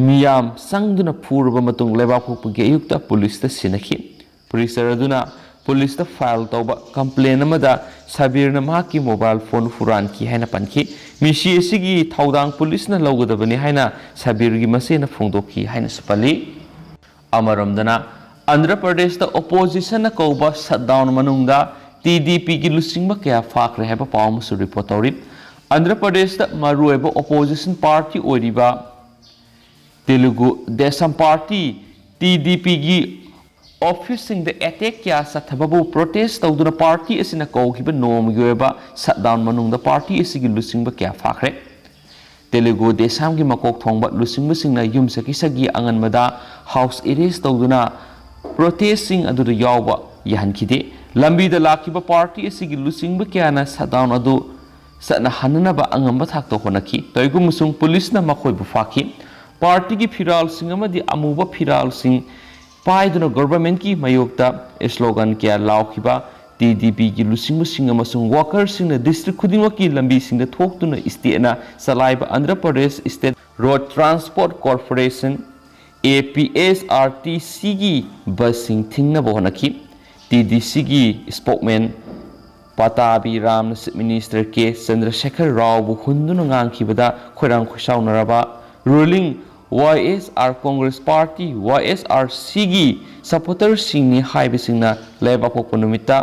ꯃꯤꯌꯥꯝ ꯆꯪꯗꯨꯅ ꯐꯨꯔꯕ ꯃꯇꯨꯡ ꯂꯩꯕꯥꯛꯄꯣꯛꯄꯒꯤ ꯑꯌꯨꯛꯇ policeꯇ ꯁꯤꯟꯅꯈꯤ꯫ Preacher ꯑꯗꯨꯅ ꯄꯨꯂꯤꯁꯇ ꯐꯥꯏꯜ ꯇꯧꯕ ꯀꯝꯄ꯭ꯂꯦꯟ ꯑꯃꯗ ꯁꯕꯤꯔꯅ ꯃꯍꯥꯛꯀꯤ ꯃꯣꯕꯥꯏꯜ ꯐꯣꯟ ꯍꯨꯔꯥꯟꯈꯤ ꯍꯥꯏꯅ ꯄꯟꯈꯤ꯫ ꯃꯤꯁꯤ ꯑꯁꯤꯒꯤ ꯊꯧꯗꯥꯡ ꯄꯨꯂꯤꯁꯅ ꯂꯧꯒꯗꯕꯅꯤ ꯍꯥꯏꯅ ꯁꯕꯤꯔꯒꯤ ꯃꯆꯦꯅ ꯐꯣꯡꯗꯣꯛꯈꯤ ꯍꯥꯏꯅꯁꯨ ꯄꯜꯂꯤ꯫ ꯑꯃꯔꯣꯝꯗꯅ, ꯑꯟꯙ꯭ꯔ ꯄ꯭ꯔꯗꯦꯁꯇ ꯑꯣꯄꯣꯖꯤꯁꯟꯅ ꯀꯧꯕ ꯁꯠꯗꯥꯎꯟ ꯃꯅꯨꯡꯗ ꯇꯤ ꯗꯤ ꯄꯤꯒꯤ ꯂꯨꯆꯤꯡꯕ ꯀꯌꯥ ꯐꯥꯈ꯭ꯔꯦ ꯍꯥꯏꯕ ꯄꯥꯎ ꯑꯃꯁꯨ ꯔꯤꯄꯣꯔꯠ ꯇꯧꯔꯤ꯫ ꯑꯟꯙ꯭ꯔ ꯄ꯭ꯔꯗꯦꯁꯇ ꯃꯔꯨꯑꯣꯏꯕ ꯑꯣꯄꯣꯖꯤꯁꯟ ꯄꯥꯔꯇꯤ ꯑꯣꯏꯔꯤꯕ ꯇꯦꯂꯨꯒꯨ ꯗꯦꯁꯝ ꯄꯥꯔꯇꯤ, ꯇꯤ ꯗꯤ ꯄꯤꯒꯤ ꯑꯣꯐꯤꯁꯁꯤꯡꯗ ꯑꯦꯇꯦꯛ ꯀꯌꯥ ꯆꯠꯊꯕꯕꯨ ꯄ꯭ꯔꯣꯇꯦꯁ ꯇꯧꯗꯨꯅ ꯄꯥꯔꯇꯤ ꯑꯁꯤꯅ ꯀꯧꯈꯤꯕ ꯅꯣꯡꯃꯒꯤ ꯑꯣꯏꯕ ꯁꯠꯗꯥꯎꯟ ꯃꯅꯨꯡꯗ ꯄꯥꯔꯇꯤ ꯑꯁꯤꯒꯤ ꯂꯨꯆꯤꯡꯕ ꯀꯌꯥ ꯐꯥꯈ꯭ꯔꯦ꯫ ꯇꯦꯂꯨꯒꯨ ꯗꯦꯁꯝꯒꯤ ꯃꯀꯣꯛ ꯊꯣꯡꯕ ꯂꯨꯆꯤꯡꯕꯁꯤꯡꯅ ꯌꯨꯝꯁꯀꯩꯁꯒꯤ ꯑꯉꯟꯕꯗ ꯍꯥꯎꯁ ꯑꯦꯔꯦꯁ ꯇꯧꯗꯨꯅ ꯄ꯭ꯔꯣꯇꯦꯁꯁꯤꯡ ꯑꯗꯨꯗ ꯌꯥꯎꯕ ꯌꯥꯍꯟꯈꯤꯗꯦ꯫ ꯂꯝꯕꯤꯗ ꯂꯥꯛꯈꯤꯕ ꯄꯥꯔꯇꯤ ꯑꯁꯤꯒꯤ ꯂꯨꯆꯤꯡꯕ ꯀꯌꯥꯅ ꯁꯠꯗꯥꯎꯟ ꯑꯗꯨ ꯆꯠꯅꯍꯟꯅꯅꯕ ꯑꯉꯝꯕ ꯊꯥꯛꯇ ꯍꯣꯠꯅꯈꯤ꯫ ꯇꯧꯏꯒꯨꯝꯕꯁꯨꯡ ꯄꯨꯂꯤꯁꯅ ꯃꯈꯣꯏꯕꯨ ꯐꯥꯈꯤ꯫ ꯄꯥꯔꯇꯤꯒꯤ ꯐꯤꯔꯥꯜꯁꯤꯡ ꯑꯃꯗꯤ ꯑꯃꯨꯕ ꯐꯤꯔꯥꯜꯁꯤꯡ ꯄꯥꯏꯗꯨꯅ ꯒꯣꯚꯔꯟꯃꯦꯟꯠꯀꯤ ꯃꯥꯌꯣꯛꯇ ꯁ꯭ꯂꯣꯒꯥꯟ ꯀꯌꯥ ꯂꯥꯎꯈꯤꯕ ꯇꯤ ꯗꯤ ꯄꯤꯒꯤ ꯂꯨꯆꯤꯡꯕꯁꯤꯡ ꯑꯃꯁꯨꯡ ꯋꯥꯀꯔꯁꯤꯡꯅ ꯗꯤꯁꯇ꯭ꯔꯤꯛ ꯈꯨꯗꯤꯡꯃꯛꯀꯤ ꯂꯝꯕꯤꯁꯤꯡꯗ ꯊꯣꯛꯇꯨꯅ ꯁ꯭ꯇꯦꯠꯅ ꯆꯂꯥꯏꯕ Andhra Pradesh state road transport corporation, A P S R T ꯁꯤꯒꯤ ꯕꯁꯁꯤꯡ ꯊꯤꯡꯅꯕ ꯍꯣꯠꯅꯈꯤ꯫ ꯇꯤ ꯗꯤ ꯁꯤꯒꯤ ꯁ꯭ꯄꯣꯛꯃꯦꯟ ꯄꯇꯥꯕꯤ ꯔꯥꯝꯅ ꯆꯤꯐ ꯃꯤꯅꯤꯁꯇꯔ ꯀꯦ ꯆꯟꯗ꯭ꯔꯁꯦꯈꯔ ꯔꯥꯎꯕꯨ ꯍꯨꯟꯗꯨꯅ ꯉꯥꯡꯈꯤꯕꯗ ꯈꯣꯏꯔꯥꯡ ꯈꯣꯏꯁꯥꯎꯅꯔꯕ ꯔꯨꯂꯤꯡ ꯋꯥꯏ ꯑꯦꯁ ꯑꯥꯔ ꯀꯣꯡꯒ꯭ꯔꯦꯁ ꯄꯥꯔꯇꯤ, ꯋꯥꯏ ꯑꯦꯁ ꯑꯥꯔ ꯁꯤꯒꯤ ꯁꯄꯣꯔꯇꯔꯁꯤꯡꯅꯤ ꯍꯥꯏꯕꯁꯤꯡꯅ ꯂꯩꯕꯥꯛꯄꯣꯛꯄ ꯅꯨꯃꯤꯠꯇ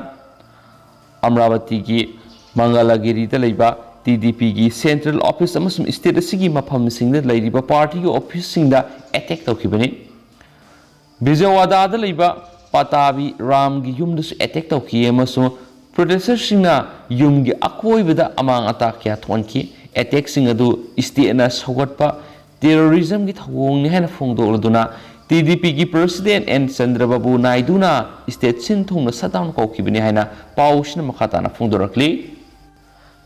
ꯑꯃꯔꯥꯕꯇꯤꯒꯤ ꯃꯪꯒꯂꯥꯒꯤꯔꯤꯗ ꯂꯩꯕ ꯇꯤ ꯗꯤ ꯄꯤꯒꯤ ꯁꯦꯟꯇ꯭ꯔꯦꯜ ꯑꯣꯐꯤꯁ ꯑꯃꯁꯨꯡ ꯁ꯭ꯇꯦꯠ ꯑꯁꯤꯒꯤ ꯃꯐꯝꯁꯤꯡꯗ ꯂꯩꯔꯤꯕ ꯄꯥꯔꯇꯤꯒꯤ ꯑꯣꯐꯤꯁꯁꯤꯡꯗ ꯑꯦꯇꯦꯛ ꯇꯧꯈꯤꯕꯅꯤ꯫ ꯕꯤꯖꯌꯋꯥꯗꯥꯗ ꯂꯩꯕ ꯄꯇꯥꯕꯤ ꯔꯥꯝꯒꯤ ꯌꯨꯝꯗꯁꯨ ꯑꯦꯇꯦꯛ ꯇꯧꯈꯤ ꯑꯃꯁꯨꯡ ꯄ꯭ꯔꯣꯇꯦꯁꯇꯔꯁꯤꯡꯅ ꯌꯨꯝꯒꯤ ꯑꯀꯣꯏꯕꯗ ꯑꯃꯥꯡ ꯑꯇꯥ ꯀꯌꯥ ꯊꯣꯛꯍꯟꯈꯤ꯫ ꯑꯦꯇꯦꯛꯁꯤꯡ ꯑꯗꯨ ꯁ꯭ꯇꯦꯠꯅ ꯁꯧꯒꯠꯄ ꯇꯦꯔꯣꯔꯤꯖꯝꯒꯤ ꯊꯧꯑꯣꯡꯅꯤ ꯍꯥꯏꯅ ꯐꯣꯡꯗꯣꯛꯂꯗꯨꯅ ꯇꯤ ꯗꯤ ꯄꯤꯒꯤ ꯄ꯭ꯔꯁꯤꯗꯦꯟꯠ ꯑꯦꯟ ꯆꯟꯗ꯭ꯔꯕꯥꯕꯨ ꯅꯥꯏꯗꯨꯅ ꯁ꯭ꯇꯦꯠ ꯁꯤꯟ ꯊꯨꯡꯅ ꯁꯠꯗꯥꯎꯟ ꯀꯧꯈꯤꯕꯅꯤ ꯍꯥꯏꯅ ꯄꯥꯎꯁꯤꯅ ꯃꯈꯥ ꯇꯥꯅ ꯐꯣꯡꯗꯣꯔꯛꯂꯤ꯫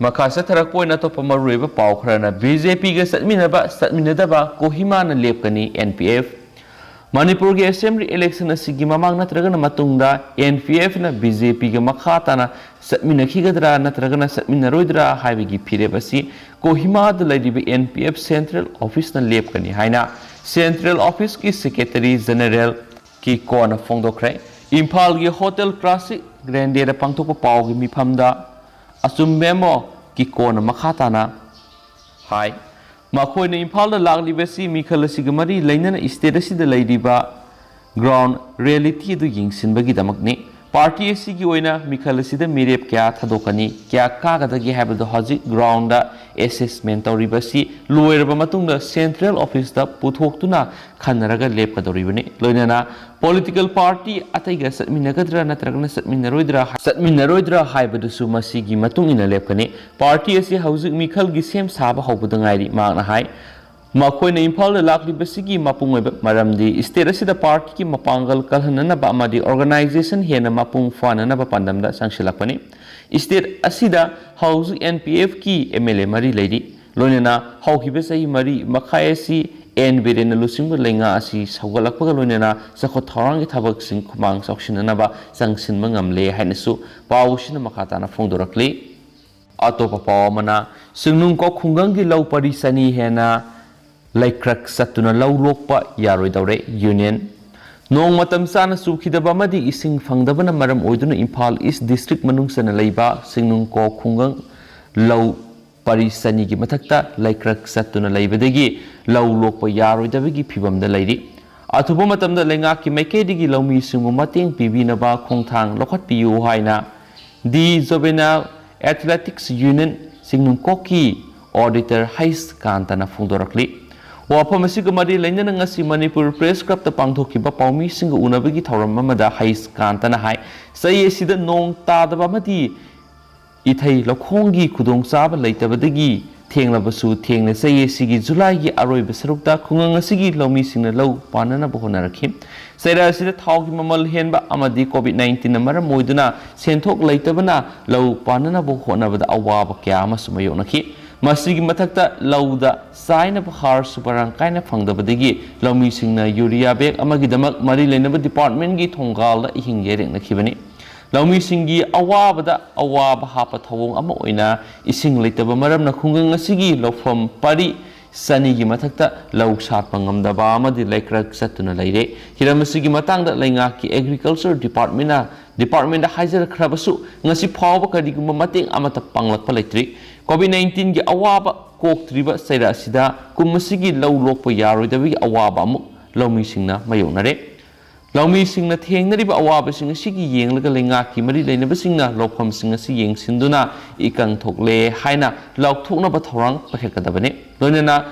ꯃꯈꯥ ꯆꯠꯊꯔꯛꯄ ꯑꯣꯏꯅ ꯑꯇꯣꯞꯄ ꯃꯔꯨꯑꯣꯏꯕ ꯄꯥꯎ ꯈꯔꯅ ꯕꯤ ꯖꯦ ꯄꯤꯒ ꯆꯠꯃꯤꯟꯅꯕ ꯆꯠꯃꯤꯟꯅꯗꯕ ꯀꯣꯍꯤꯃꯥꯅ ꯂꯦꯞꯀꯅꯤ ꯑꯦꯟ ꯄꯤ ꯑꯦꯐ꯫ ꯃꯅꯤꯄꯨꯔꯒꯤ ꯑꯦꯁꯦꯝꯕ꯭ꯂꯤ ꯏꯂꯦꯛꯁꯟ ꯑꯁꯤꯒꯤ ꯃꯃꯥꯡ ꯅꯠꯇ꯭ꯔꯒꯅ ꯃꯇꯨꯡꯗ ꯑꯦꯟ ꯄꯤ ꯑꯦꯐꯅ ꯕꯤ ꯖꯦ ꯄꯤꯒ ꯃꯈꯥ ꯇꯥꯅ ꯆꯠꯃꯤꯟꯅꯈꯤꯒꯗ꯭ꯔꯥ ꯅꯠꯇ꯭ꯔꯒꯅ ꯆꯠꯃꯤꯟꯅꯔꯣꯏꯗ꯭ꯔꯥ ꯍꯥꯏꯕꯒꯤ ꯐꯤꯔꯦꯞ ꯑꯁꯤ ꯀꯣꯍꯤꯃꯥꯗ ꯂꯩꯔꯤꯕ ꯑꯦꯟ ꯄꯤ ꯑꯦꯐ ꯁꯦꯟꯇ꯭ꯔꯦꯜ ꯑꯣꯐꯤꯁꯅ ꯂꯦꯞꯀꯅꯤ ꯍꯥꯏꯅ ꯁꯦꯟꯇ꯭ꯔꯦꯜ ꯑꯣꯐꯤꯁꯀꯤ ꯁꯦꯀ꯭ꯔꯦꯇꯔꯤ ꯖꯦꯅꯔꯦꯜ ꯀꯤ ꯀꯣꯟꯅ ꯐꯣꯡꯗꯣꯛꯈ꯭ꯔꯦ꯫ ꯏꯝꯐꯥꯜꯒꯤ ꯍꯣꯇꯦꯜ ꯀ꯭ꯂꯥꯁꯤꯛ ꯒ꯭ꯔꯦꯟꯗꯦꯗ ꯄꯥꯡꯊꯣꯛꯄ ꯄꯥꯎꯒꯤ ꯃꯤꯐꯝꯗ ꯑꯆꯨꯝꯕꯦꯝꯃꯣ ꯀꯤꯀꯣꯅ ꯃꯈꯥ ꯇꯥꯅ ꯍꯥꯏ꯫ ꯃꯈꯣꯏꯅ ꯏꯝꯐꯥꯜꯗ ꯂꯥꯛꯂꯤꯕꯁꯤ ꯃꯤꯈꯜ ꯑꯁꯤꯒ ꯃꯔꯤ ꯂꯩꯅꯅ ꯏꯁꯇꯦꯠ ꯑꯁꯤꯗ ꯂꯩꯔꯤꯕ ꯒ꯭ꯔꯥꯎꯟ ꯔꯤꯌꯦꯂꯤꯇꯤ ꯑꯗꯨ ꯌꯦꯡꯁꯤꯟꯕꯒꯤꯗꯃꯛꯅꯤ꯫ ꯄꯥꯔꯇꯤ ꯑꯁꯤꯒꯤ ꯑꯣꯏꯅ ꯃꯤꯈꯜ ꯑꯁꯤꯗ ꯃꯤꯔꯦꯞ ꯀꯌꯥ ꯊꯥꯗꯣꯛꯀꯅꯤ, ꯀꯌꯥ ꯀꯥꯒꯗꯒꯦ ꯍꯥꯏꯕꯗꯨ ꯍꯧꯖꯤꯛ ꯒ꯭ꯔꯥꯎꯟꯗ ꯑꯦꯁꯦꯁꯃꯦꯟ ꯇꯧꯔꯤꯕꯁꯤ ꯂꯣꯏꯔꯕ ꯃꯇꯨꯡꯗ ꯁꯦꯟꯇ꯭ꯔꯦꯜ ꯑꯣꯐꯤꯁꯇ ꯄꯨꯊꯣꯛꯇꯨꯅ ꯈꯟꯅꯔꯒ ꯂꯦꯞꯀꯗꯧꯔꯤꯕꯅꯤ꯫ ꯂꯣꯏꯅꯅ ꯄꯣꯂꯤꯇꯤꯀꯦꯜ ꯄꯥꯔꯇꯤ ꯑꯇꯩꯒ ꯆꯠꯃꯤꯟꯅꯒꯗ꯭ꯔꯥ ꯅꯠꯇ꯭ꯔꯒꯅ ꯆꯠꯃꯤꯟꯅꯔꯣꯏꯗ꯭ꯔꯥ, ꯆꯠꯃꯤꯟꯅꯔꯣꯏꯗ꯭ꯔꯥ ꯍꯥꯏꯕꯗꯨꯁꯨ ꯃꯁꯤꯒꯤ ꯃꯇꯨꯡ ꯏꯟꯅ ꯂꯦꯞꯀꯅꯤ꯫ ꯄꯥꯔꯇꯤ ꯑꯁꯤ ꯍꯧꯖꯤꯛ ꯃꯤꯈꯜꯒꯤ ꯁꯦꯝ ꯁꯥꯕ ꯍꯧꯕꯗ ꯉꯥꯏꯔꯤ꯫ ꯃꯍꯥꯛꯅ ꯍꯥꯏ, ꯃꯈꯣꯏꯅ ꯏꯝꯐꯥꯜꯗ ꯂꯥꯛꯂꯤꯕꯁꯤꯒꯤ ꯃꯄꯨꯡ ꯑꯣꯏꯕ ꯃꯔꯝꯗꯤ ꯏꯁꯇꯦꯠ ꯑꯁꯤꯗ ꯄꯥꯔꯇꯤꯒꯤ ꯃꯄꯥꯡꯒꯜ ꯀꯜꯍꯟꯅꯅꯕ ꯑꯃꯗꯤ ꯑꯣꯔꯒꯅꯥꯏꯖꯦꯁꯟ ꯍꯦꯟꯅ ꯃꯄꯨꯡ ꯐꯥꯅꯅꯕ ꯄꯥꯟꯗꯝꯗ ꯆꯪꯁꯤꯜꯂꯛꯄꯅꯤ꯫ ꯏꯁꯇꯦꯠ ꯑꯁꯤꯗ ꯍꯧꯖꯤꯛ ꯑꯦꯟ ꯄꯤ ꯑꯦꯐꯀꯤ ꯑꯦꯝ ꯑꯦꯜ ꯑꯦ ꯃꯔꯤ ꯂꯩꯔꯤ꯫ ꯂꯣꯏꯅꯅ ꯍꯧꯈꯤꯕ ꯆꯍꯤ ꯃꯔꯤ ꯃꯈꯥꯏ ꯑꯁꯤ ꯑꯦꯟ ꯕꯤꯔꯦꯟꯅ ꯂꯨꯆꯤꯡꯕ ꯂꯩꯉꯥꯛ ꯑꯁꯤ ꯁꯧꯒꯠꯂꯛꯄꯒ ꯂꯣꯏꯅꯅ ꯆꯥꯎꯈꯠ ꯊꯧꯔꯥꯡꯒꯤ ꯊꯕꯛꯁꯤꯡ ꯈꯨꯃꯥꯡ ꯆꯥꯎꯁꯤꯟꯅꯅꯕ ꯆꯪꯁꯤꯟꯕ ꯉꯝꯂꯦ ꯍꯥꯏꯅꯁꯨ ꯄꯥꯎꯁꯤꯅ ꯃꯈꯥ ꯇꯥꯅ ꯐꯣꯡꯗꯣꯔꯛꯂꯤ꯫ ꯑꯇꯣꯞꯄ ꯄꯥꯎ ꯑꯃꯅ, ꯁꯤꯡꯅꯨꯡꯀꯣꯛ ꯈꯨꯡꯒꯪꯒꯤ ꯂꯧ ꯄꯔꯤ ꯆꯅꯤ ꯍꯦꯟꯅ ꯂꯩꯀ꯭ꯔꯛ ꯆꯠꯇꯨꯅ ꯂꯧ ꯂꯣꯛꯄ ꯌꯥꯔꯣꯏꯗꯧꯔꯦ꯫ ꯌꯨꯅꯤꯌꯟ ꯅꯣꯡ ꯃꯇꯝ ꯆꯥꯅ ꯆꯨꯈꯤꯗꯕ ꯑꯃꯗꯤ ꯏꯁꯤꯡ ꯐꯪꯗꯕꯅ ꯃꯔꯝ ꯑꯣꯏꯗꯨꯅ ꯏꯝꯐꯥꯜ ꯏꯁ ꯗꯤꯁꯇ꯭ꯔꯤꯛ ꯃꯅꯨꯡ ꯆꯟꯅ ꯂꯩꯕ ꯁꯤꯡꯅꯨꯡꯀꯣꯛ ꯈꯨꯡꯒꯪ ꯂꯧ ꯄꯔꯤ ꯆꯅꯤꯒꯤ ꯃꯊꯛꯇ ꯂꯩꯀ꯭ꯔꯛ ꯆꯠꯇꯨꯅ ꯂꯩꯕꯗꯒꯤ ꯂꯧ ꯂꯣꯛꯄ ꯌꯥꯔꯣꯏꯗꯕꯒꯤ ꯐꯤꯕꯝꯗ ꯂꯩꯔꯤ꯫ ꯑꯊꯨꯕ ꯃꯇꯝꯗ ꯂꯩꯉꯥꯛꯀꯤ ꯃꯥꯏꯀꯩꯗꯒꯤ ꯂꯧꯃꯤꯁꯤꯡꯕꯨ ꯃꯇꯦꯡ ꯄꯤꯕꯤꯅꯕ ꯈꯣꯡꯊꯥꯡ ꯂꯧꯈꯠꯄꯤꯌꯨ ꯍꯥꯏꯅ ꯗꯤ ꯖꯣꯕꯦꯅꯥꯏꯜ ꯑꯦꯊꯂꯦꯇꯤꯛꯁ ꯌꯨꯅꯤꯌꯟ ꯁꯤꯡꯅꯨꯡꯀꯣꯛꯀꯤ ꯑꯣꯗꯤꯇꯔ ꯍꯩꯁ ꯀꯥꯟꯇꯅ ꯐꯣꯡꯗꯣꯔꯛꯂꯤ꯫ ꯋꯥꯐꯝ ꯑꯁꯤꯒ ꯃꯔꯤ ꯂꯩꯅꯅ ꯉꯁꯤ ꯃꯅꯤꯄꯨꯔ ꯄ꯭ꯔꯦꯁ ꯀ꯭ꯂꯕꯇ ꯄꯥꯡꯊꯣꯛꯈꯤꯕ ꯄꯥꯎꯃꯤꯁꯤꯡꯒ ꯎꯅꯕꯒꯤ ꯊꯧꯔꯝ ꯑꯃꯗ ꯍꯩꯁ ꯀꯥꯟꯇꯅ ꯍꯥꯏ, ꯆꯍꯤ ꯑꯁꯤꯗ ꯅꯣꯡ ꯇꯥꯗꯕ ꯑꯃꯗꯤ ꯏꯊꯩ ꯂꯧꯈꯣꯡꯒꯤ ꯈꯨꯗꯣꯡꯆꯥꯕ ꯂꯩꯇꯕꯗꯒꯤ ꯊꯦꯡꯂꯕꯁꯨ ꯊꯦꯡꯅ ꯆꯍꯤ ꯑꯁꯤꯒꯤ ꯖꯨꯂꯥꯏꯒꯤ ꯑꯔꯣꯏꯕ ꯁꯔꯨꯛꯇ ꯈꯨꯡꯒꯪ ꯑꯁꯤꯒꯤ ꯂꯧꯃꯤꯁꯤꯡꯅ ꯂꯧ ꯄꯥꯟꯅꯅꯕ ꯍꯣꯠꯅꯔꯛꯈꯤ꯫ ꯆꯩꯔꯥ ꯑꯁꯤꯗ ꯊꯥꯎꯒꯤ ꯃꯃꯜ ꯍꯦꯟꯕ ꯑꯃꯗꯤ ꯀꯣꯚꯤꯗ ꯅꯥꯏꯟꯇꯤꯟꯅ ꯃꯔꯝ ꯑꯣꯏꯗꯨꯅ ꯁꯦꯟꯊꯣꯛ ꯂꯩꯇꯕꯅ ꯂꯧ ꯄꯥꯟꯅꯅꯕ ꯍꯣꯠꯅꯕꯗ ꯑꯋꯥꯕ ꯀꯌꯥ ꯑꯃꯁꯨ ꯃꯥꯌꯣꯛꯅꯈꯤ꯫ ꯃꯁꯤꯒꯤ ꯃꯊꯛꯇ ꯂꯧꯗ ꯆꯥꯏꯅꯕ ꯍꯥꯔꯁꯨ ꯃꯔꯥꯡ ꯀꯥꯏꯅ ꯐꯪꯗꯕꯗꯒꯤ ꯂꯧꯃꯤꯁꯤꯡꯅ ꯌꯨꯔꯤꯌꯥ ꯕꯦꯒ ꯑꯃꯒꯤꯗꯃꯛ ꯃꯔꯤ ꯂꯩꯅꯕ ꯗꯤꯄꯥꯔꯠꯃꯦꯟꯒꯤ ꯊꯣꯡꯒꯥꯜꯗ ꯏꯍꯤꯡ ꯌꯩꯔꯦꯡꯅꯈꯤꯕꯅꯤ꯫ ꯂꯧꯃꯤꯁꯤꯡꯒꯤ ꯑꯋꯥꯕꯗ ꯑꯋꯥꯕ ꯍꯥꯞꯄ ꯊꯧꯑꯣꯡ ꯑꯃ ꯑꯣꯏꯅ ꯏꯁꯤꯡ ꯂꯩꯇꯕ ꯃꯔꯝꯅ ꯈꯨꯡꯒꯪ ꯑꯁꯤꯒꯤ ꯂꯧꯐꯝ ꯄꯔꯤ ꯆꯅꯤꯒꯤ ꯃꯊꯛꯇ ꯂꯧ ꯁꯥꯠꯄ ꯉꯝꯗꯕ ꯑꯃꯗꯤ ꯂꯩꯀ꯭ꯔꯛ ꯆꯠꯇꯨꯅ ꯂꯩꯔꯦ꯫ ꯍꯤꯔꯝ ꯑꯁꯤꯒꯤ ꯃꯇꯥꯡꯗ ꯂꯩꯉꯥꯛꯀꯤ Agriculture Departmentꯅ, Departmentꯗ ꯍꯥꯏꯖꯔꯛꯈ꯭ꯔꯕꯁꯨ, ꯉꯁꯤ ꯐꯥꯎꯕ ꯀꯔꯤꯒꯨꯝꯕ ꯃꯇꯦꯡ ꯑꯃꯠꯇ ꯄꯥꯡꯂꯛꯄ ꯂꯩꯇ꯭ꯔꯤ꯫ COVID nineteenꯒꯤ ꯑꯋꯥꯕ ꯀꯣꯛꯇ꯭ꯔꯤꯕ ꯆꯩꯔꯛ ꯑꯁꯤꯗ ꯀꯨꯝ ꯑꯁꯤꯒꯤ ꯂꯧ ꯂꯣꯛꯄ ꯌꯥꯔꯣꯏꯗꯕꯒꯤ ꯑꯋꯥꯕ ꯑꯃꯨꯛ ꯂꯧꯃꯤꯁꯤꯡꯅ ꯃꯥꯌꯣꯛꯅꯔꯦ꯫ ꯂꯧꯃꯤꯁꯤꯡꯅ ꯊꯦꯡꯅꯔꯤꯕ ꯑꯋꯥꯕꯁꯤꯡ ꯑꯁꯤꯒꯤ ꯌꯦꯡꯂꯒ ꯂꯩꯉꯥꯛꯀꯤ ꯃꯔꯤ ꯂꯩꯅꯕꯁꯤꯡꯅ ꯂꯧꯐꯝꯁꯤꯡ ꯑꯁꯤ ꯌꯦꯡꯁꯤꯟꯗꯨꯅ ꯏꯀꯪ ꯊꯣꯛꯂꯦ ꯍꯥꯏꯅ ꯂꯥꯎꯊꯣꯛꯅꯕ ꯊꯧꯔꯥꯡ ꯄꯥꯏꯈꯠꯀꯗꯕꯅꯤ꯫ ꯂꯣꯏꯅꯅ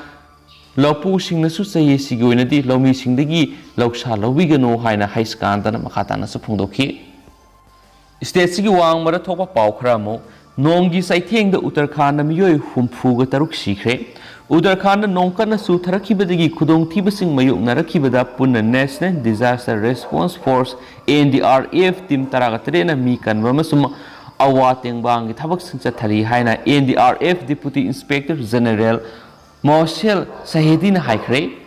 ꯂꯧꯄꯨꯁꯤꯡꯅꯁꯨ ꯆꯍꯤ ꯑꯁꯤꯒꯤ ꯑꯣꯏꯅꯗꯤ ꯂꯧꯃꯤꯁꯤꯡꯗꯒꯤ ꯂꯧꯁꯥ ꯂꯧꯕꯤꯒꯅꯨ ꯍꯥꯏꯅ ꯍꯩꯁꯀꯥꯟꯇꯅ ꯃꯈꯥ ꯇꯥꯅꯁꯨ ꯐꯣꯡꯗꯣꯛꯈꯤ꯫ Stateꯁꯤꯒꯤ ꯋꯥꯡꯃꯗ ꯊꯣꯛꯄ ꯄꯥꯎ ꯈꯔ ꯑꯃꯨꯛ꯫ ꯅꯣꯡꯒꯤ ꯆꯩꯊꯦꯡꯗ ꯎꯠꯇꯔꯈꯥꯟꯗ ꯃꯤꯑꯣꯏ ꯍꯨꯝꯐꯨꯒ ꯇꯔꯨꯛ ꯁꯤꯈ꯭ꯔꯦ꯫ ꯎꯠꯇꯔꯈꯥꯟꯗ ꯅꯣꯡ ꯀꯟꯅ ꯆꯨꯊꯔꯛꯈꯤꯕꯗꯒꯤ ꯈꯨꯗꯣꯡꯊꯤꯕꯁꯤꯡ ꯃꯥꯌꯣꯛꯅꯔꯛꯈꯤꯕꯗ ꯄꯨꯟꯅ National Disaster Response Force, NDRF, team ꯇꯔꯥꯒ ꯇꯔꯦꯠꯅ ꯃꯤ ꯀꯟꯕ ꯑꯃꯁꯨꯡ ꯑꯋꯥ ꯇꯦꯡꯕꯥꯡꯒꯤ ꯊꯕꯛꯁꯤꯡ ꯆꯠꯊꯔꯤ ꯍꯥꯏꯅ NDRF Deputy Inspector General ꯃꯣꯁꯦꯜ ꯁꯍꯦꯗꯤꯅ ꯍꯥꯏꯈ꯭ꯔꯦ꯫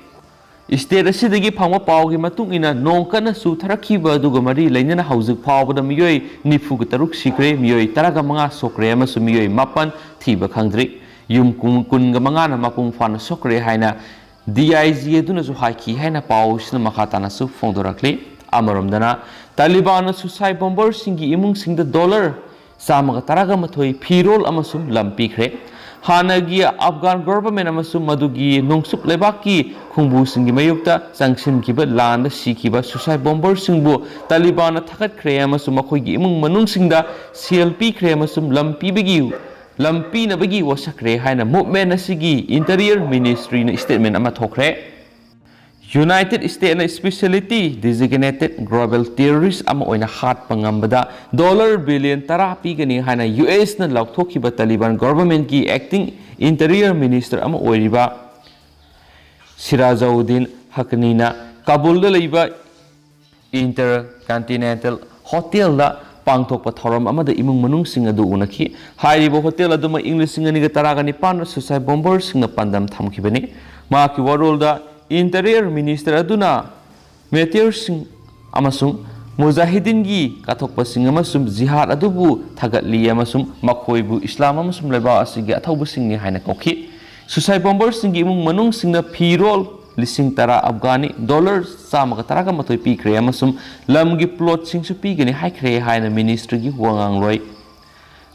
State ꯑꯁꯤꯗꯒꯤ ꯐꯪꯕ ꯄꯥꯎꯒꯤ ꯃꯇꯨꯡ ꯏꯟꯅ, ꯅꯣꯡ ꯀꯟꯅ ꯆꯨꯊꯔꯛꯈꯤꯕ ꯑꯗꯨꯒ ꯃꯔꯤ ꯂꯩꯅꯅ ꯍꯧꯖꯤꯛ ꯐꯥꯎꯕꯗ ꯃꯤꯑꯣꯏ ꯅꯤꯐꯨꯒ ꯇꯔꯨꯛ ꯁꯤꯈ꯭ꯔꯦ, ꯃꯤꯑꯣꯏ ꯇꯔꯥꯒ ꯃꯉꯥ ꯁꯣꯛꯈ꯭ꯔꯦ ꯑꯃꯁꯨꯡ ꯃꯤꯑꯣꯏ ꯃꯥꯄꯟ ꯊꯤꯕ ꯈꯪꯗ꯭ꯔꯤ꯫ ꯌꯨꯝ ꯀꯨꯟ, ꯀꯨꯟꯒ ꯃꯉꯥꯅ ꯃꯄꯨꯡ ꯐꯥꯅ ꯁꯣꯛꯈ꯭ꯔꯦ ꯍꯥꯏꯅ DIG ꯑꯗꯨꯅꯁꯨ ꯍꯥꯏꯈꯤ ꯍꯥꯏꯅ ꯄꯥꯎꯁꯤꯅ ꯃꯈꯥ ꯇꯥꯅꯁꯨ ꯐꯣꯡꯗꯣꯔꯛꯂꯤ꯫ ꯑꯃꯔꯣꯝꯗꯅ, ꯇꯥꯂꯤꯕꯥꯟꯅ suicide bomberꯁꯤꯡꯒꯤ ꯏꯃꯨꯡꯁꯤꯡꯗ dollar ꯆꯥꯝꯃꯒ ꯇꯔꯥꯒ ꯃꯥꯊꯣꯏ ꯐꯤꯔꯣꯜ ꯑꯃꯁꯨꯡ ꯂꯝ ꯄꯤꯈ꯭ꯔꯦ꯫ ꯍꯥꯟꯅꯒꯤ Afghan government ꯑꯃꯁꯨꯡ ꯃꯗꯨꯒꯤ ꯅꯣꯡꯆꯨꯞ ꯂꯩꯕꯥꯛꯀꯤ ꯈꯨꯡꯕꯨꯁꯤꯡꯒꯤ ꯃꯥꯌꯣꯛꯇ ꯆꯪꯁꯤꯟꯈꯤꯕ ꯂꯥꯟꯗ ꯁꯤꯈꯤꯕ suicide bomberꯁꯤꯡꯕꯨ ꯇꯥꯂꯤꯕꯥꯟꯅ ꯊꯥꯒꯠꯈ꯭ꯔꯦ ꯑꯃꯁꯨꯡ ꯃꯈꯣꯏꯒꯤ ꯏꯃꯨꯡ ꯃꯅꯨꯡꯁꯤꯡꯗ ꯁꯦꯜ ꯄꯤꯈ꯭ꯔꯦ ꯑꯃꯁꯨꯡ ꯂꯝ ꯄꯤꯕꯒꯤ, ꯂꯝ ꯄꯤꯅꯕꯒꯤ ꯋꯥꯁꯛꯈ꯭ꯔꯦ ꯍꯥꯏꯅ movement ꯑꯁꯤꯒꯤ Interior Ministryꯅ statement ꯑꯃ ꯊꯣꯛꯈ꯭ꯔꯦ꯫ United Statesꯅ specially designated global terrorist ꯑꯃ ꯑꯣꯏꯅ ꯍꯥꯠꯄ ꯉꯝꯕꯗ dollar billion ꯇꯔꯥ ꯄꯤꯒꯅꯤ ꯍꯥꯏꯅ USꯅ ꯂꯥꯎꯊꯣꯛꯈꯤꯕ ꯇꯥꯂꯤꯕꯥꯟ governmentꯀꯤ acting Interior Minister ꯑꯃ ꯑꯣꯏꯔꯤꯕ ꯁꯤꯔꯥꯖꯧꯗꯤꯟ ꯍꯀꯅꯤꯅ ꯀꯥꯕꯨꯜꯗ ꯂꯩꯕ Intercontinental Hotelꯗ ꯄꯥꯡꯊꯣꯛꯄ ꯊꯧꯔꯝ ꯑꯃꯗ ꯏꯃꯨꯡ ꯃꯅꯨꯡꯁꯤꯡ ꯑꯗꯨ ꯎꯅꯈꯤ꯫ ꯍꯥꯏꯔꯤꯕ hotel ꯑꯗꯨꯃꯛ ꯏꯪ ꯂꯤꯁꯤꯡ ꯑꯅꯤꯒ ꯇꯔꯥꯒ ꯅꯤꯄꯥꯟꯗ suicide bomberꯁꯤꯡꯅ ꯄꯥꯟꯗꯝ ꯊꯝꯈꯤꯕꯅꯤ꯫ ꯃꯍꯥꯛꯀꯤ ꯋꯥꯔꯣꯜꯗ Interior Minister ꯑꯗꯨꯅ martyrsꯁꯤꯡ ꯑꯃꯁꯨꯡ ꯃꯨꯖꯥꯍꯤꯗꯤꯟꯒꯤ ꯀꯠꯊꯣꯛꯄꯁꯤꯡ ꯑꯃꯁꯨꯡ ꯖꯤꯍꯥꯗ ꯑꯗꯨꯕꯨ ꯊꯥꯒꯠꯂꯤ ꯑꯃꯁꯨꯡ ꯃꯈꯣꯏꯕꯨ ꯏꯁꯂꯥꯝ ꯑꯃꯁꯨꯡ ꯂꯩꯕꯥꯛ ꯑꯁꯤꯒꯤ ꯑꯊꯧꯕꯁꯤꯡꯅꯤ ꯍꯥꯏꯅ ꯀꯧꯈꯤ꯫ Suicide bomberꯁꯤꯡꯒꯤ ꯏꯃꯨꯡ ꯃꯅꯨꯡꯁꯤꯡꯅ ꯐꯤꯔꯣꯜ ꯂꯤꯁꯤꯡ ꯇꯔꯥ ꯑꯐꯒꯥꯅꯤ ꯗꯣꯂꯔ ꯆꯥꯝꯃꯒ ꯇꯔꯥꯒ ꯃꯥꯊꯣꯏ ꯄꯤꯈ꯭ꯔꯦ ꯑꯃꯁꯨꯡ ꯂꯝꯒꯤ plotꯁꯤꯡꯁꯨ ꯄꯤꯒꯅꯤ ꯍꯥꯏꯈ꯭ꯔꯦ ꯍꯥꯏꯅ ministryꯒꯤ ꯋꯥꯉꯥꯡꯂꯣꯏ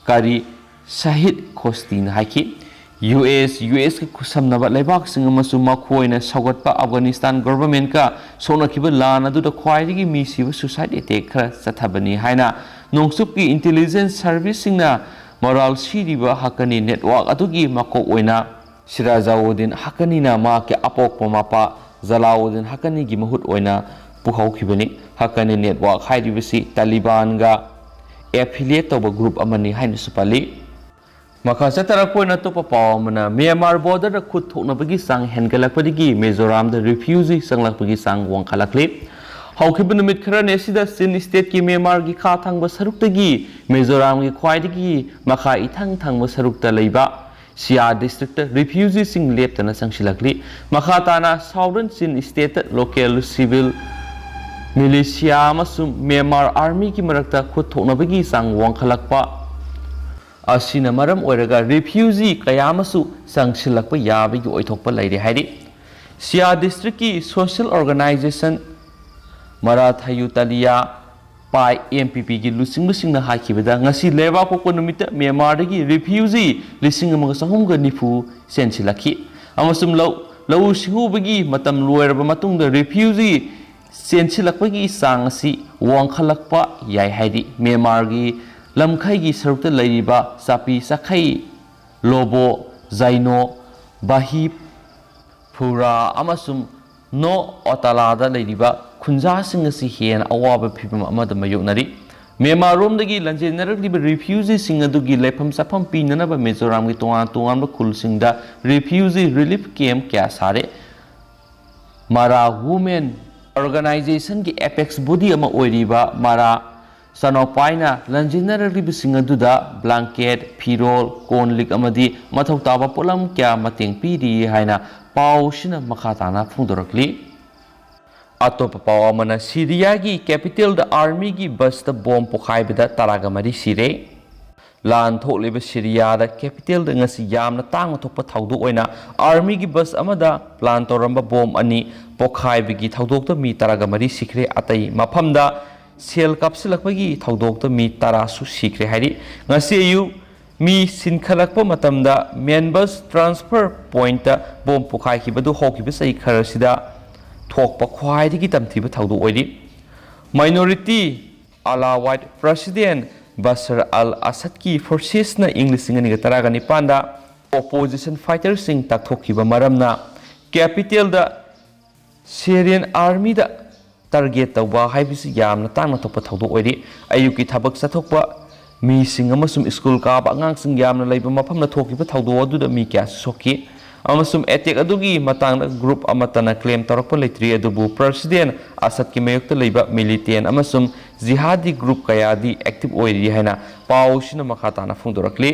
ꯀꯥꯔꯤ ꯁꯍꯤꯗ ꯈꯣꯁꯇꯤꯅ ꯍꯥꯏꯈꯤ꯫ ꯌꯨ ꯑꯦꯁ, ꯌꯨ ꯑꯦꯁꯀ ꯈꯨꯠꯁꯝꯅꯕ ꯂꯩꯕꯥꯛꯁꯤꯡ ꯑꯃꯁꯨꯡ ꯃꯈꯣꯏꯅ ꯁꯧꯒꯠꯄ ꯑꯐꯒꯥꯅꯤꯁꯇꯥꯟ governmentꯀ ꯁꯣꯛꯅꯈꯤꯕ ꯂꯥꯟ ꯑꯗꯨꯗ ꯈ꯭ꯋꯥꯏꯗꯒꯤ ꯃꯤ ꯁꯤꯕ suicide attack ꯈꯔ ꯆꯠꯊꯕꯅꯤ ꯍꯥꯏꯅ ꯅꯣꯡꯆꯨꯞꯀꯤ intelligence serviceꯁꯤꯡꯅ ꯃꯔꯥꯜ ꯁꯤꯔꯤꯕ ꯍꯛꯀꯅꯤ network ꯑꯗꯨꯒꯤ ꯃꯀꯣꯛ ꯑꯣꯏꯅ ꯁꯤꯔꯥꯖꯥꯎꯗꯤꯟ ꯍꯛꯀꯅꯤꯅ ꯃꯍꯥꯛꯀꯤ ꯑꯄꯣꯛꯄ ꯃꯄꯥ ꯖꯂꯥꯎꯗꯤꯟ ꯍꯛꯀꯅꯤꯒꯤ ꯃꯍꯨꯠ ꯑꯣꯏꯅ ꯄꯨꯍꯧꯈꯤꯕꯅꯤ꯫ ꯍꯛꯀꯅꯤ network ꯍꯥꯏꯔꯤꯕꯁꯤ ꯇꯥꯂꯤꯕꯥꯟꯒ affiliate ꯇꯧꯕ group ꯑꯃꯅꯤ ꯍꯥꯏꯅꯁꯨ ꯄꯜꯂꯤ꯫ ꯃꯈꯥ ꯆꯠꯊꯔꯛꯄ ꯑꯣꯏꯅ ꯑꯇꯣꯞꯄ ꯄꯥꯎ ꯑꯃꯅ, ꯃ꯭ꯌꯥꯟꯃꯥꯔ borderꯗ ꯈꯨꯠ ꯊꯣꯛꯅꯕꯒꯤ ꯆꯥꯡ ꯍꯦꯟꯒꯠꯂꯛꯄꯗꯒꯤ ꯃꯤꯖꯣꯔꯥꯝꯗ refugee ꯆꯪꯂꯛꯄꯒꯤ ꯆꯥꯡ ꯋꯥꯡꯈꯠꯂꯛꯂꯤ꯫ ꯍꯧꯈꯤꯕ ꯅꯨꯃꯤꯠ ꯈꯔꯅꯤ ꯑꯁꯤꯗ ꯆꯤꯟ stateꯀꯤ ꯃ꯭ꯌꯥꯟꯃꯥꯔꯒꯤ ꯈꯥ ꯊꯪꯕ ꯁꯔꯨꯛꯇꯒꯤ ꯃꯤꯖꯣꯔꯥꯝꯒꯤ ꯈ꯭ꯋꯥꯏꯗꯒꯤ ꯃꯈꯥ ꯏꯊꯪ ꯊꯪꯕ ꯁꯔꯨꯛꯇ ꯂꯩꯕ ꯁꯤꯌꯥ districtꯇ refugeeꯁꯤꯡ ꯂꯦꯞꯇꯅ ꯆꯪꯁꯤꯜꯂꯛꯂꯤ꯫ ꯃꯈꯥ ꯇꯥꯅ Southern Chin stateꯇ local civil militia ꯑꯃꯁꯨꯡ ꯃ꯭ꯌꯥꯟꯃꯥꯔ armyꯒꯤ ꯃꯔꯛꯇ ꯈꯨꯠ ꯊꯣꯛꯅꯕꯒꯤ ꯆꯥꯡ ꯋꯥꯡꯈꯠꯂꯛꯄ ꯑꯁꯤꯅ ꯃꯔꯝ ꯑꯣꯏꯔꯒ refugee ꯀꯌꯥ ꯑꯃꯁꯨ ꯆꯪꯁꯤꯜꯂꯛꯄ ꯌꯥꯕꯒꯤ ꯑꯣꯏꯊꯣꯛꯄ ꯂꯩꯔꯦ ꯍꯥꯏꯔꯤ꯫ ꯁꯤꯌꯥ districtꯀꯤ social organization ꯃꯔꯥꯊꯥꯌꯨ ꯇꯥꯂꯤꯌꯥ ꯄꯥꯏ M P Pꯒꯤ ꯂꯨꯆꯤꯡꯕꯁꯤꯡꯅ ꯍꯥꯏꯈꯤꯕꯗ, ꯉꯁꯤ ꯂꯩꯕꯥꯛꯄꯣꯛꯄ ꯅꯨꯃꯤꯠꯇ ꯃ꯭ꯌꯥꯟꯃꯥꯔꯗꯒꯤ refugee ꯂꯤꯁꯤꯡ ꯑꯃꯒ ꯆꯍꯨꯝꯒ ꯅꯤꯐꯨ ꯆꯦꯟꯁꯤꯜꯂꯛꯈꯤ ꯑꯃꯁꯨꯡ ꯂꯧ-, ꯂꯧꯎ ꯁꯤꯡꯎꯕꯒꯤ ꯃꯇꯝ ꯂꯣꯏꯔꯕ ꯃꯇꯨꯡꯗ refugee ꯆꯦꯟꯁꯤꯜꯂꯛꯄꯒꯤ ꯆꯥꯡ ꯑꯁꯤ ꯋꯥꯡꯈꯠꯂꯛꯄ ꯌꯥꯏ ꯍꯥꯏꯔꯤ꯫ ꯃ꯭ꯌꯥꯟꯃꯥꯔꯒꯤ ꯂꯝꯈꯩꯒꯤ ꯁꯔꯨꯛꯇ ꯂꯩꯔꯤꯕ ꯆꯥꯄꯤ ꯆꯥꯈꯩ ꯂꯣꯕꯣ, ꯖꯥꯏꯅꯣ, ꯕꯥꯍꯤꯞ, ꯐꯨꯔꯥ ꯑꯃꯁꯨꯡ ꯅꯣ ꯑꯣꯇꯥꯂꯥꯗ ꯂꯩꯔꯤꯕ ꯈꯨꯟꯖꯥꯁꯤꯡ ꯑꯁꯤ ꯍꯦꯟꯅ ꯑꯋꯥꯕ ꯐꯤꯚꯝ ꯑꯃꯗ ꯃꯥꯌꯣꯛꯅꯔꯤ꯫ ꯃ꯭ꯌꯥꯟꯃꯥꯔꯔꯣꯝꯗꯒꯤ ꯂꯥꯟꯖꯦꯟꯅꯔꯛꯂꯤꯕ refugeeꯁꯤꯡ ꯑꯗꯨꯒꯤ ꯂꯩꯐꯝ ꯆꯥꯐꯝ ꯄꯤꯅꯅꯕ ꯃꯤꯖꯣꯔꯥꯝꯒꯤ ꯇꯣꯉꯥꯟ ꯇꯣꯉꯥꯟꯕ ꯈꯨꯜꯁꯤꯡꯗ refugee relief camp ꯀꯌꯥ ꯁꯥꯔꯦ꯫ ꯃꯔꯥ women organizationꯒꯤ apex body ꯑꯃ ꯑꯣꯏꯔꯤꯕ ꯃꯔꯥ ꯆꯅꯣꯄꯥꯏꯅ ꯂꯥꯟꯖꯦꯟꯅꯔꯛꯂꯤꯕꯁꯤꯡ ꯑꯗꯨꯗ blanket, ꯐꯤꯔꯣꯜ, ꯀꯣꯟ ꯂꯤꯛ ꯑꯃꯗꯤ ꯃꯊꯧ ꯇꯥꯕ ꯄꯣꯠꯂꯝ ꯀꯌꯥ ꯃꯇꯦꯡ ꯄꯤꯔꯤ ꯍꯥꯏꯅ ꯄꯥꯎꯁꯤꯅ ꯃꯈꯥ ꯇꯥꯅ ꯐꯣꯡꯗꯣꯔꯛꯂꯤ꯫ ꯑꯇꯣꯞꯄ ꯄꯥꯎ ꯑꯃꯅ, ꯁꯤꯔꯤꯌꯥꯒꯤ capitalꯗ armyꯒꯤ busꯇ bomb ꯄꯣꯈꯥꯏꯕꯗ ꯇꯔꯥꯒ ꯃꯔꯤ ꯁꯤꯔꯦ꯫ ꯂꯥꯟ ꯊꯣꯛꯂꯤꯕ ꯁꯤꯔꯤꯌꯥꯗ capital ꯗ ꯉꯁꯤ ꯌꯥꯝꯅ ꯇꯥꯡꯅ ꯊꯣꯛꯄ ꯊꯧꯗꯣꯛ ꯑꯣꯏꯅ army ꯒꯤ bus ꯑꯃꯗ plan ꯇꯧꯔꯝꯕ bomb ꯑꯅꯤ ꯄꯣꯈꯥꯏꯕꯒꯤ ꯊꯧꯗꯣꯛꯇ ꯃꯤ ꯇꯔꯥꯒ ꯃꯔꯤ ꯁꯤꯈ꯭ꯔꯦ꯫ ꯑꯇꯩ ꯃꯐꯝꯗ shell ꯀꯥꯞꯁꯤꯜꯂꯛꯄꯒꯤ ꯊꯧꯗꯣꯛꯇ ꯃꯤ ꯇꯔꯥꯁꯨ ꯁꯤꯈ꯭ꯔꯦ ꯍꯥꯏꯔꯤ꯫ ꯉꯁꯤ ꯑꯌꯨꯛ ꯃꯤ ꯁꯤꯟꯈꯠꯂꯛꯄ ꯃꯇꯝꯗ main bus transfer point ꯇ bomb ꯄꯣꯈꯥꯏꯈꯤꯕꯗꯨ ꯍꯧꯈꯤꯕ ꯆꯍꯤ ꯈꯔꯁꯤꯗ ꯊꯣꯛꯄ ꯈ꯭ꯋꯥꯏꯗꯒꯤ ꯇꯝꯊꯤꯕ ꯊꯧꯗꯣꯛ ꯑꯣꯏꯔꯤ꯫ Minority Alawite President Bashar al-Assad ꯀꯤ forces ꯅ ꯏꯪ ꯂꯤꯁꯤꯡ ꯑꯅꯤꯒ ꯇꯔꯥꯒ ꯅꯤꯄꯥꯟꯗ opposition fighter ꯁꯤꯡ ꯇꯛꯊꯣꯛꯈꯤꯕ ꯃꯔꯝꯅ capital ꯗ Syrian army ꯗ target ꯇꯧꯕ ꯍꯥꯏꯕꯁꯤ ꯌꯥꯝꯅ ꯇꯥꯡꯅ ꯊꯣꯛꯄ ꯊꯧꯗꯣꯛ ꯑꯣꯏꯔꯤ꯫ ꯑꯌꯨꯛꯀꯤ ꯊꯕꯛ ꯆꯠꯊꯣꯛꯄ ꯃꯤꯁꯤꯡ ꯑꯃꯁꯨꯡ school ꯀꯥꯕ ꯑꯉꯥꯡꯁꯤꯡ ꯌꯥꯝꯅ ꯂꯩꯕ ꯃꯐꯝꯗ ꯊꯣꯛꯈꯤꯕ ꯊꯧꯗꯣꯛ ꯑꯗꯨꯗ ꯃꯤ ꯀꯌꯥꯁꯨ ꯁꯣꯛꯈꯤ, ꯑꯃꯁꯨꯡ attack ꯑꯗꯨꯒꯤ ꯃꯇꯥꯡꯗ group ꯑꯃꯠꯇꯅ claim ꯇꯧꯔꯛꯄ ꯂꯩꯇ꯭ꯔꯤ꯫ ꯑꯗꯨꯕꯨ President Assad ꯀꯤ ꯃꯥꯌꯣꯛꯇ ꯂꯩꯕ militant ꯑꯃꯁꯨꯡ jihadi group ꯀꯌꯥꯗꯤ active ꯑꯣꯏꯔꯤ ꯍꯥꯏꯅ ꯄꯥꯎ ꯑꯁꯤꯅ ꯃꯈꯥ ꯇꯥꯅ ꯐꯣꯡꯗꯣꯔꯛꯂꯤ꯫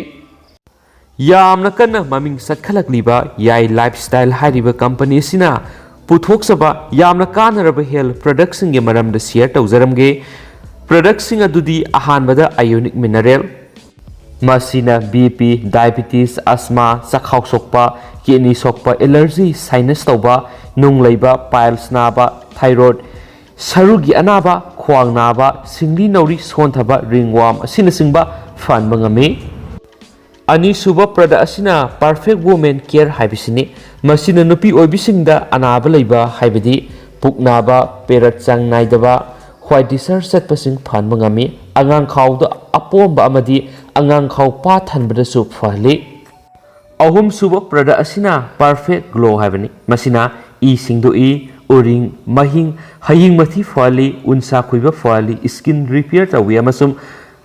ꯌꯥꯝꯅ ꯀꯟꯅ ꯃꯃꯤꯡ ꯆꯠꯈꯠꯂꯛꯂꯤꯕ ꯌꯥꯏ Lifestyle ꯍꯥꯏꯔꯤꯕ company ꯑꯁꯤꯅ ꯄꯨꯊꯣꯛꯆꯕ ꯌꯥꯝꯅ ꯀꯥꯟꯅꯔꯕ health product ꯁꯤꯡꯒꯤ ꯃꯔꯝꯗ share ꯇꯧꯖꯔꯝꯒꯦ꯫ Product ꯁꯤꯡ ꯑꯗꯨꯗꯤ ꯑꯍꯥꯟꯕꯗ ionic mineral, ꯃꯁꯤꯅ BP, diabetes, asthma, ꯆꯈꯥꯎ ꯁꯣꯛꯄ, kidney ꯁꯣꯛꯄ, allergy, sinus ꯇꯧꯕ, ꯅꯨꯡ ꯂꯩꯕ, piles ꯅꯥꯕ, thyroid, ꯁꯔꯨꯒꯤ ꯑꯅꯥꯕ, ꯈ꯭ꯋꯥꯡ ꯅꯥꯕ, ꯁꯤꯡꯂꯤ ꯅꯥꯎꯔꯤ ꯁꯣꯟꯊꯕ, ringworm ꯑꯁꯤꯅꯆꯤꯡꯕ ꯐꯍꯟꯕ ꯉꯝꯃꯤ꯫ ꯑꯅꯤꯁꯨꯕ product ꯑꯁꯤꯅ Perfect Women Care ꯍꯥꯏꯕꯁꯤꯅꯤ꯫ ꯃꯁꯤꯅ ꯅꯨꯄꯤ ꯑꯣꯏꯕꯤꯁꯤꯡꯗ ꯑꯅꯥꯕ ꯂꯩꯕ, ꯍꯥꯏꯕꯗꯤ ꯄꯨꯛ ꯅꯥꯕ, period ꯆꯥꯡ ꯅꯥꯏꯗꯕ, white discharge ꯆꯠꯄꯁꯤꯡ ꯐꯍꯟꯕ ꯉꯝꯃꯤ꯫ ꯑꯉꯥꯡ ꯈꯥꯎꯗ ꯑꯄꯣꯝꯕ ꯑꯃꯗꯤ ꯑꯉꯥꯡ ꯈꯥꯎ ꯄꯥ ꯊꯟꯕꯗꯁꯨ ꯐꯍꯜꯂꯤ꯫ ꯑꯍꯨꯝꯁꯨꯕ product ꯑꯁꯤꯅ Perfect Glow ꯍꯥꯏꯕꯅꯤ꯫ ꯃꯁꯤꯅ ꯏ ꯁꯦꯡꯗꯣꯛꯏ, ꯎꯔꯤꯡ, ꯃꯍꯤꯡ, ꯍꯌꯤꯡ ꯃꯊꯤ ꯐꯍꯜꯂꯤ, ꯎꯟꯁꯥ ꯈꯣꯏꯕ ꯐꯍꯜꯂꯤ, skin repair ꯇꯧꯏ ꯑꯃꯁꯨꯡ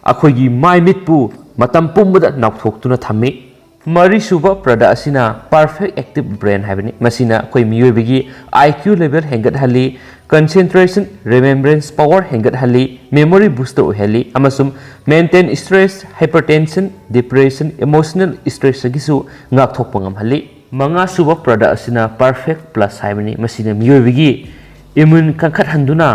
ꯑꯩꯈꯣꯏꯒꯤ ꯃꯥꯏ ꯃꯤꯠꯄꯨ ꯃꯇꯝ ꯄꯨꯝꯕꯗ ꯅꯧꯊꯣꯛꯇꯨꯅ ꯊꯝꯃꯤ꯫ ꯃꯔꯤꯁꯨꯕ product ꯑꯁꯤꯅ Perfect Active Brain ꯍꯥꯏꯕꯅꯤ꯫ ꯃꯁꯤꯅ ꯑꯩꯈꯣꯏ ꯃꯤꯑꯣꯏꯕꯒꯤ IQ level ꯍꯦꯟꯒꯠꯍꯜꯂꯤ, concentration, remembrance power ꯍꯦꯟꯒꯠꯍꯜꯂꯤ, memory booster ꯑꯣꯏꯍꯜꯂꯤ ꯑꯃꯁꯨꯡ mental stress, hypertension, depression, emotional stress ꯇꯒꯤꯁꯨ ꯉꯥꯛꯊꯣꯛꯄ ꯉꯝꯍꯜꯂꯤ꯫ ꯃꯉꯥꯁꯨꯕ product ꯑꯁꯤꯅ Perfect Plus ꯍꯥꯏꯕꯅꯤ꯫ ꯃꯁꯤꯅ ꯃꯤꯑꯣꯏꯕꯒꯤ immune ꯀꯟꯈꯠꯍꯟꯗꯨꯅ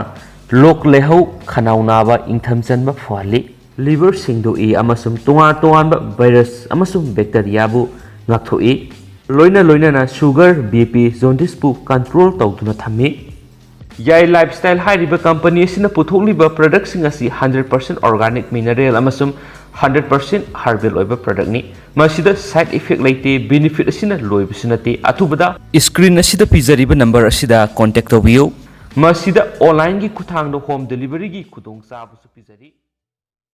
ꯂꯣꯛ ꯂꯥꯏꯍꯧ, ꯈꯅꯥꯎ ꯅꯥꯕ, ꯏꯪꯊꯝ ꯆꯟꯕ ꯐꯍꯜꯂꯤ꯫ liver ꯁꯦꯡꯗꯣꯛꯏ ꯑꯃꯁꯨꯡ ꯇꯣꯉꯥꯟ ꯇꯣꯉꯥꯟꯕ virus ꯑꯃꯁꯨꯡ bacteriaꯕꯨ ꯉꯥꯛꯊꯣꯛꯏ꯫ ꯂꯣꯏꯅ ꯂꯣꯏꯅꯅ sugar, BP, jaundiceꯄꯨ control ꯇꯧꯗꯨꯅ ꯊꯝꯃꯤ꯫ ꯌꯥꯏ Lifestyle ꯍꯥꯏꯔꯤꯕ company ꯑꯁꯤꯅ ꯄꯨꯊꯣꯛꯂꯤꯕ productꯁꯤꯡ ꯑꯁꯤ hundred percent organic mineral ꯑꯃꯁꯨꯡ hundred percent herbal ꯑꯣꯏꯕ productꯅꯤ꯫ ꯃꯁꯤꯗ side effect ꯂꯩꯇꯦ, benefit ꯑꯁꯤꯅ ꯂꯣꯏꯕꯁꯨ ꯅꯠꯇꯦ꯫ ꯑꯊꯨꯕꯗ screen ꯑꯁꯤꯗ ꯄꯤꯖꯔꯤꯕ number ꯑꯁꯤꯗ contact ꯇꯧꯕꯤꯌꯨ꯫ ꯃꯁꯤꯗ onlineꯒꯤ ꯈꯨꯠꯊꯥꯡꯗ home deliveryꯒꯤ ꯈꯨꯗꯣꯡꯆꯥꯕꯁꯨ ꯄꯤꯖꯔꯤ꯫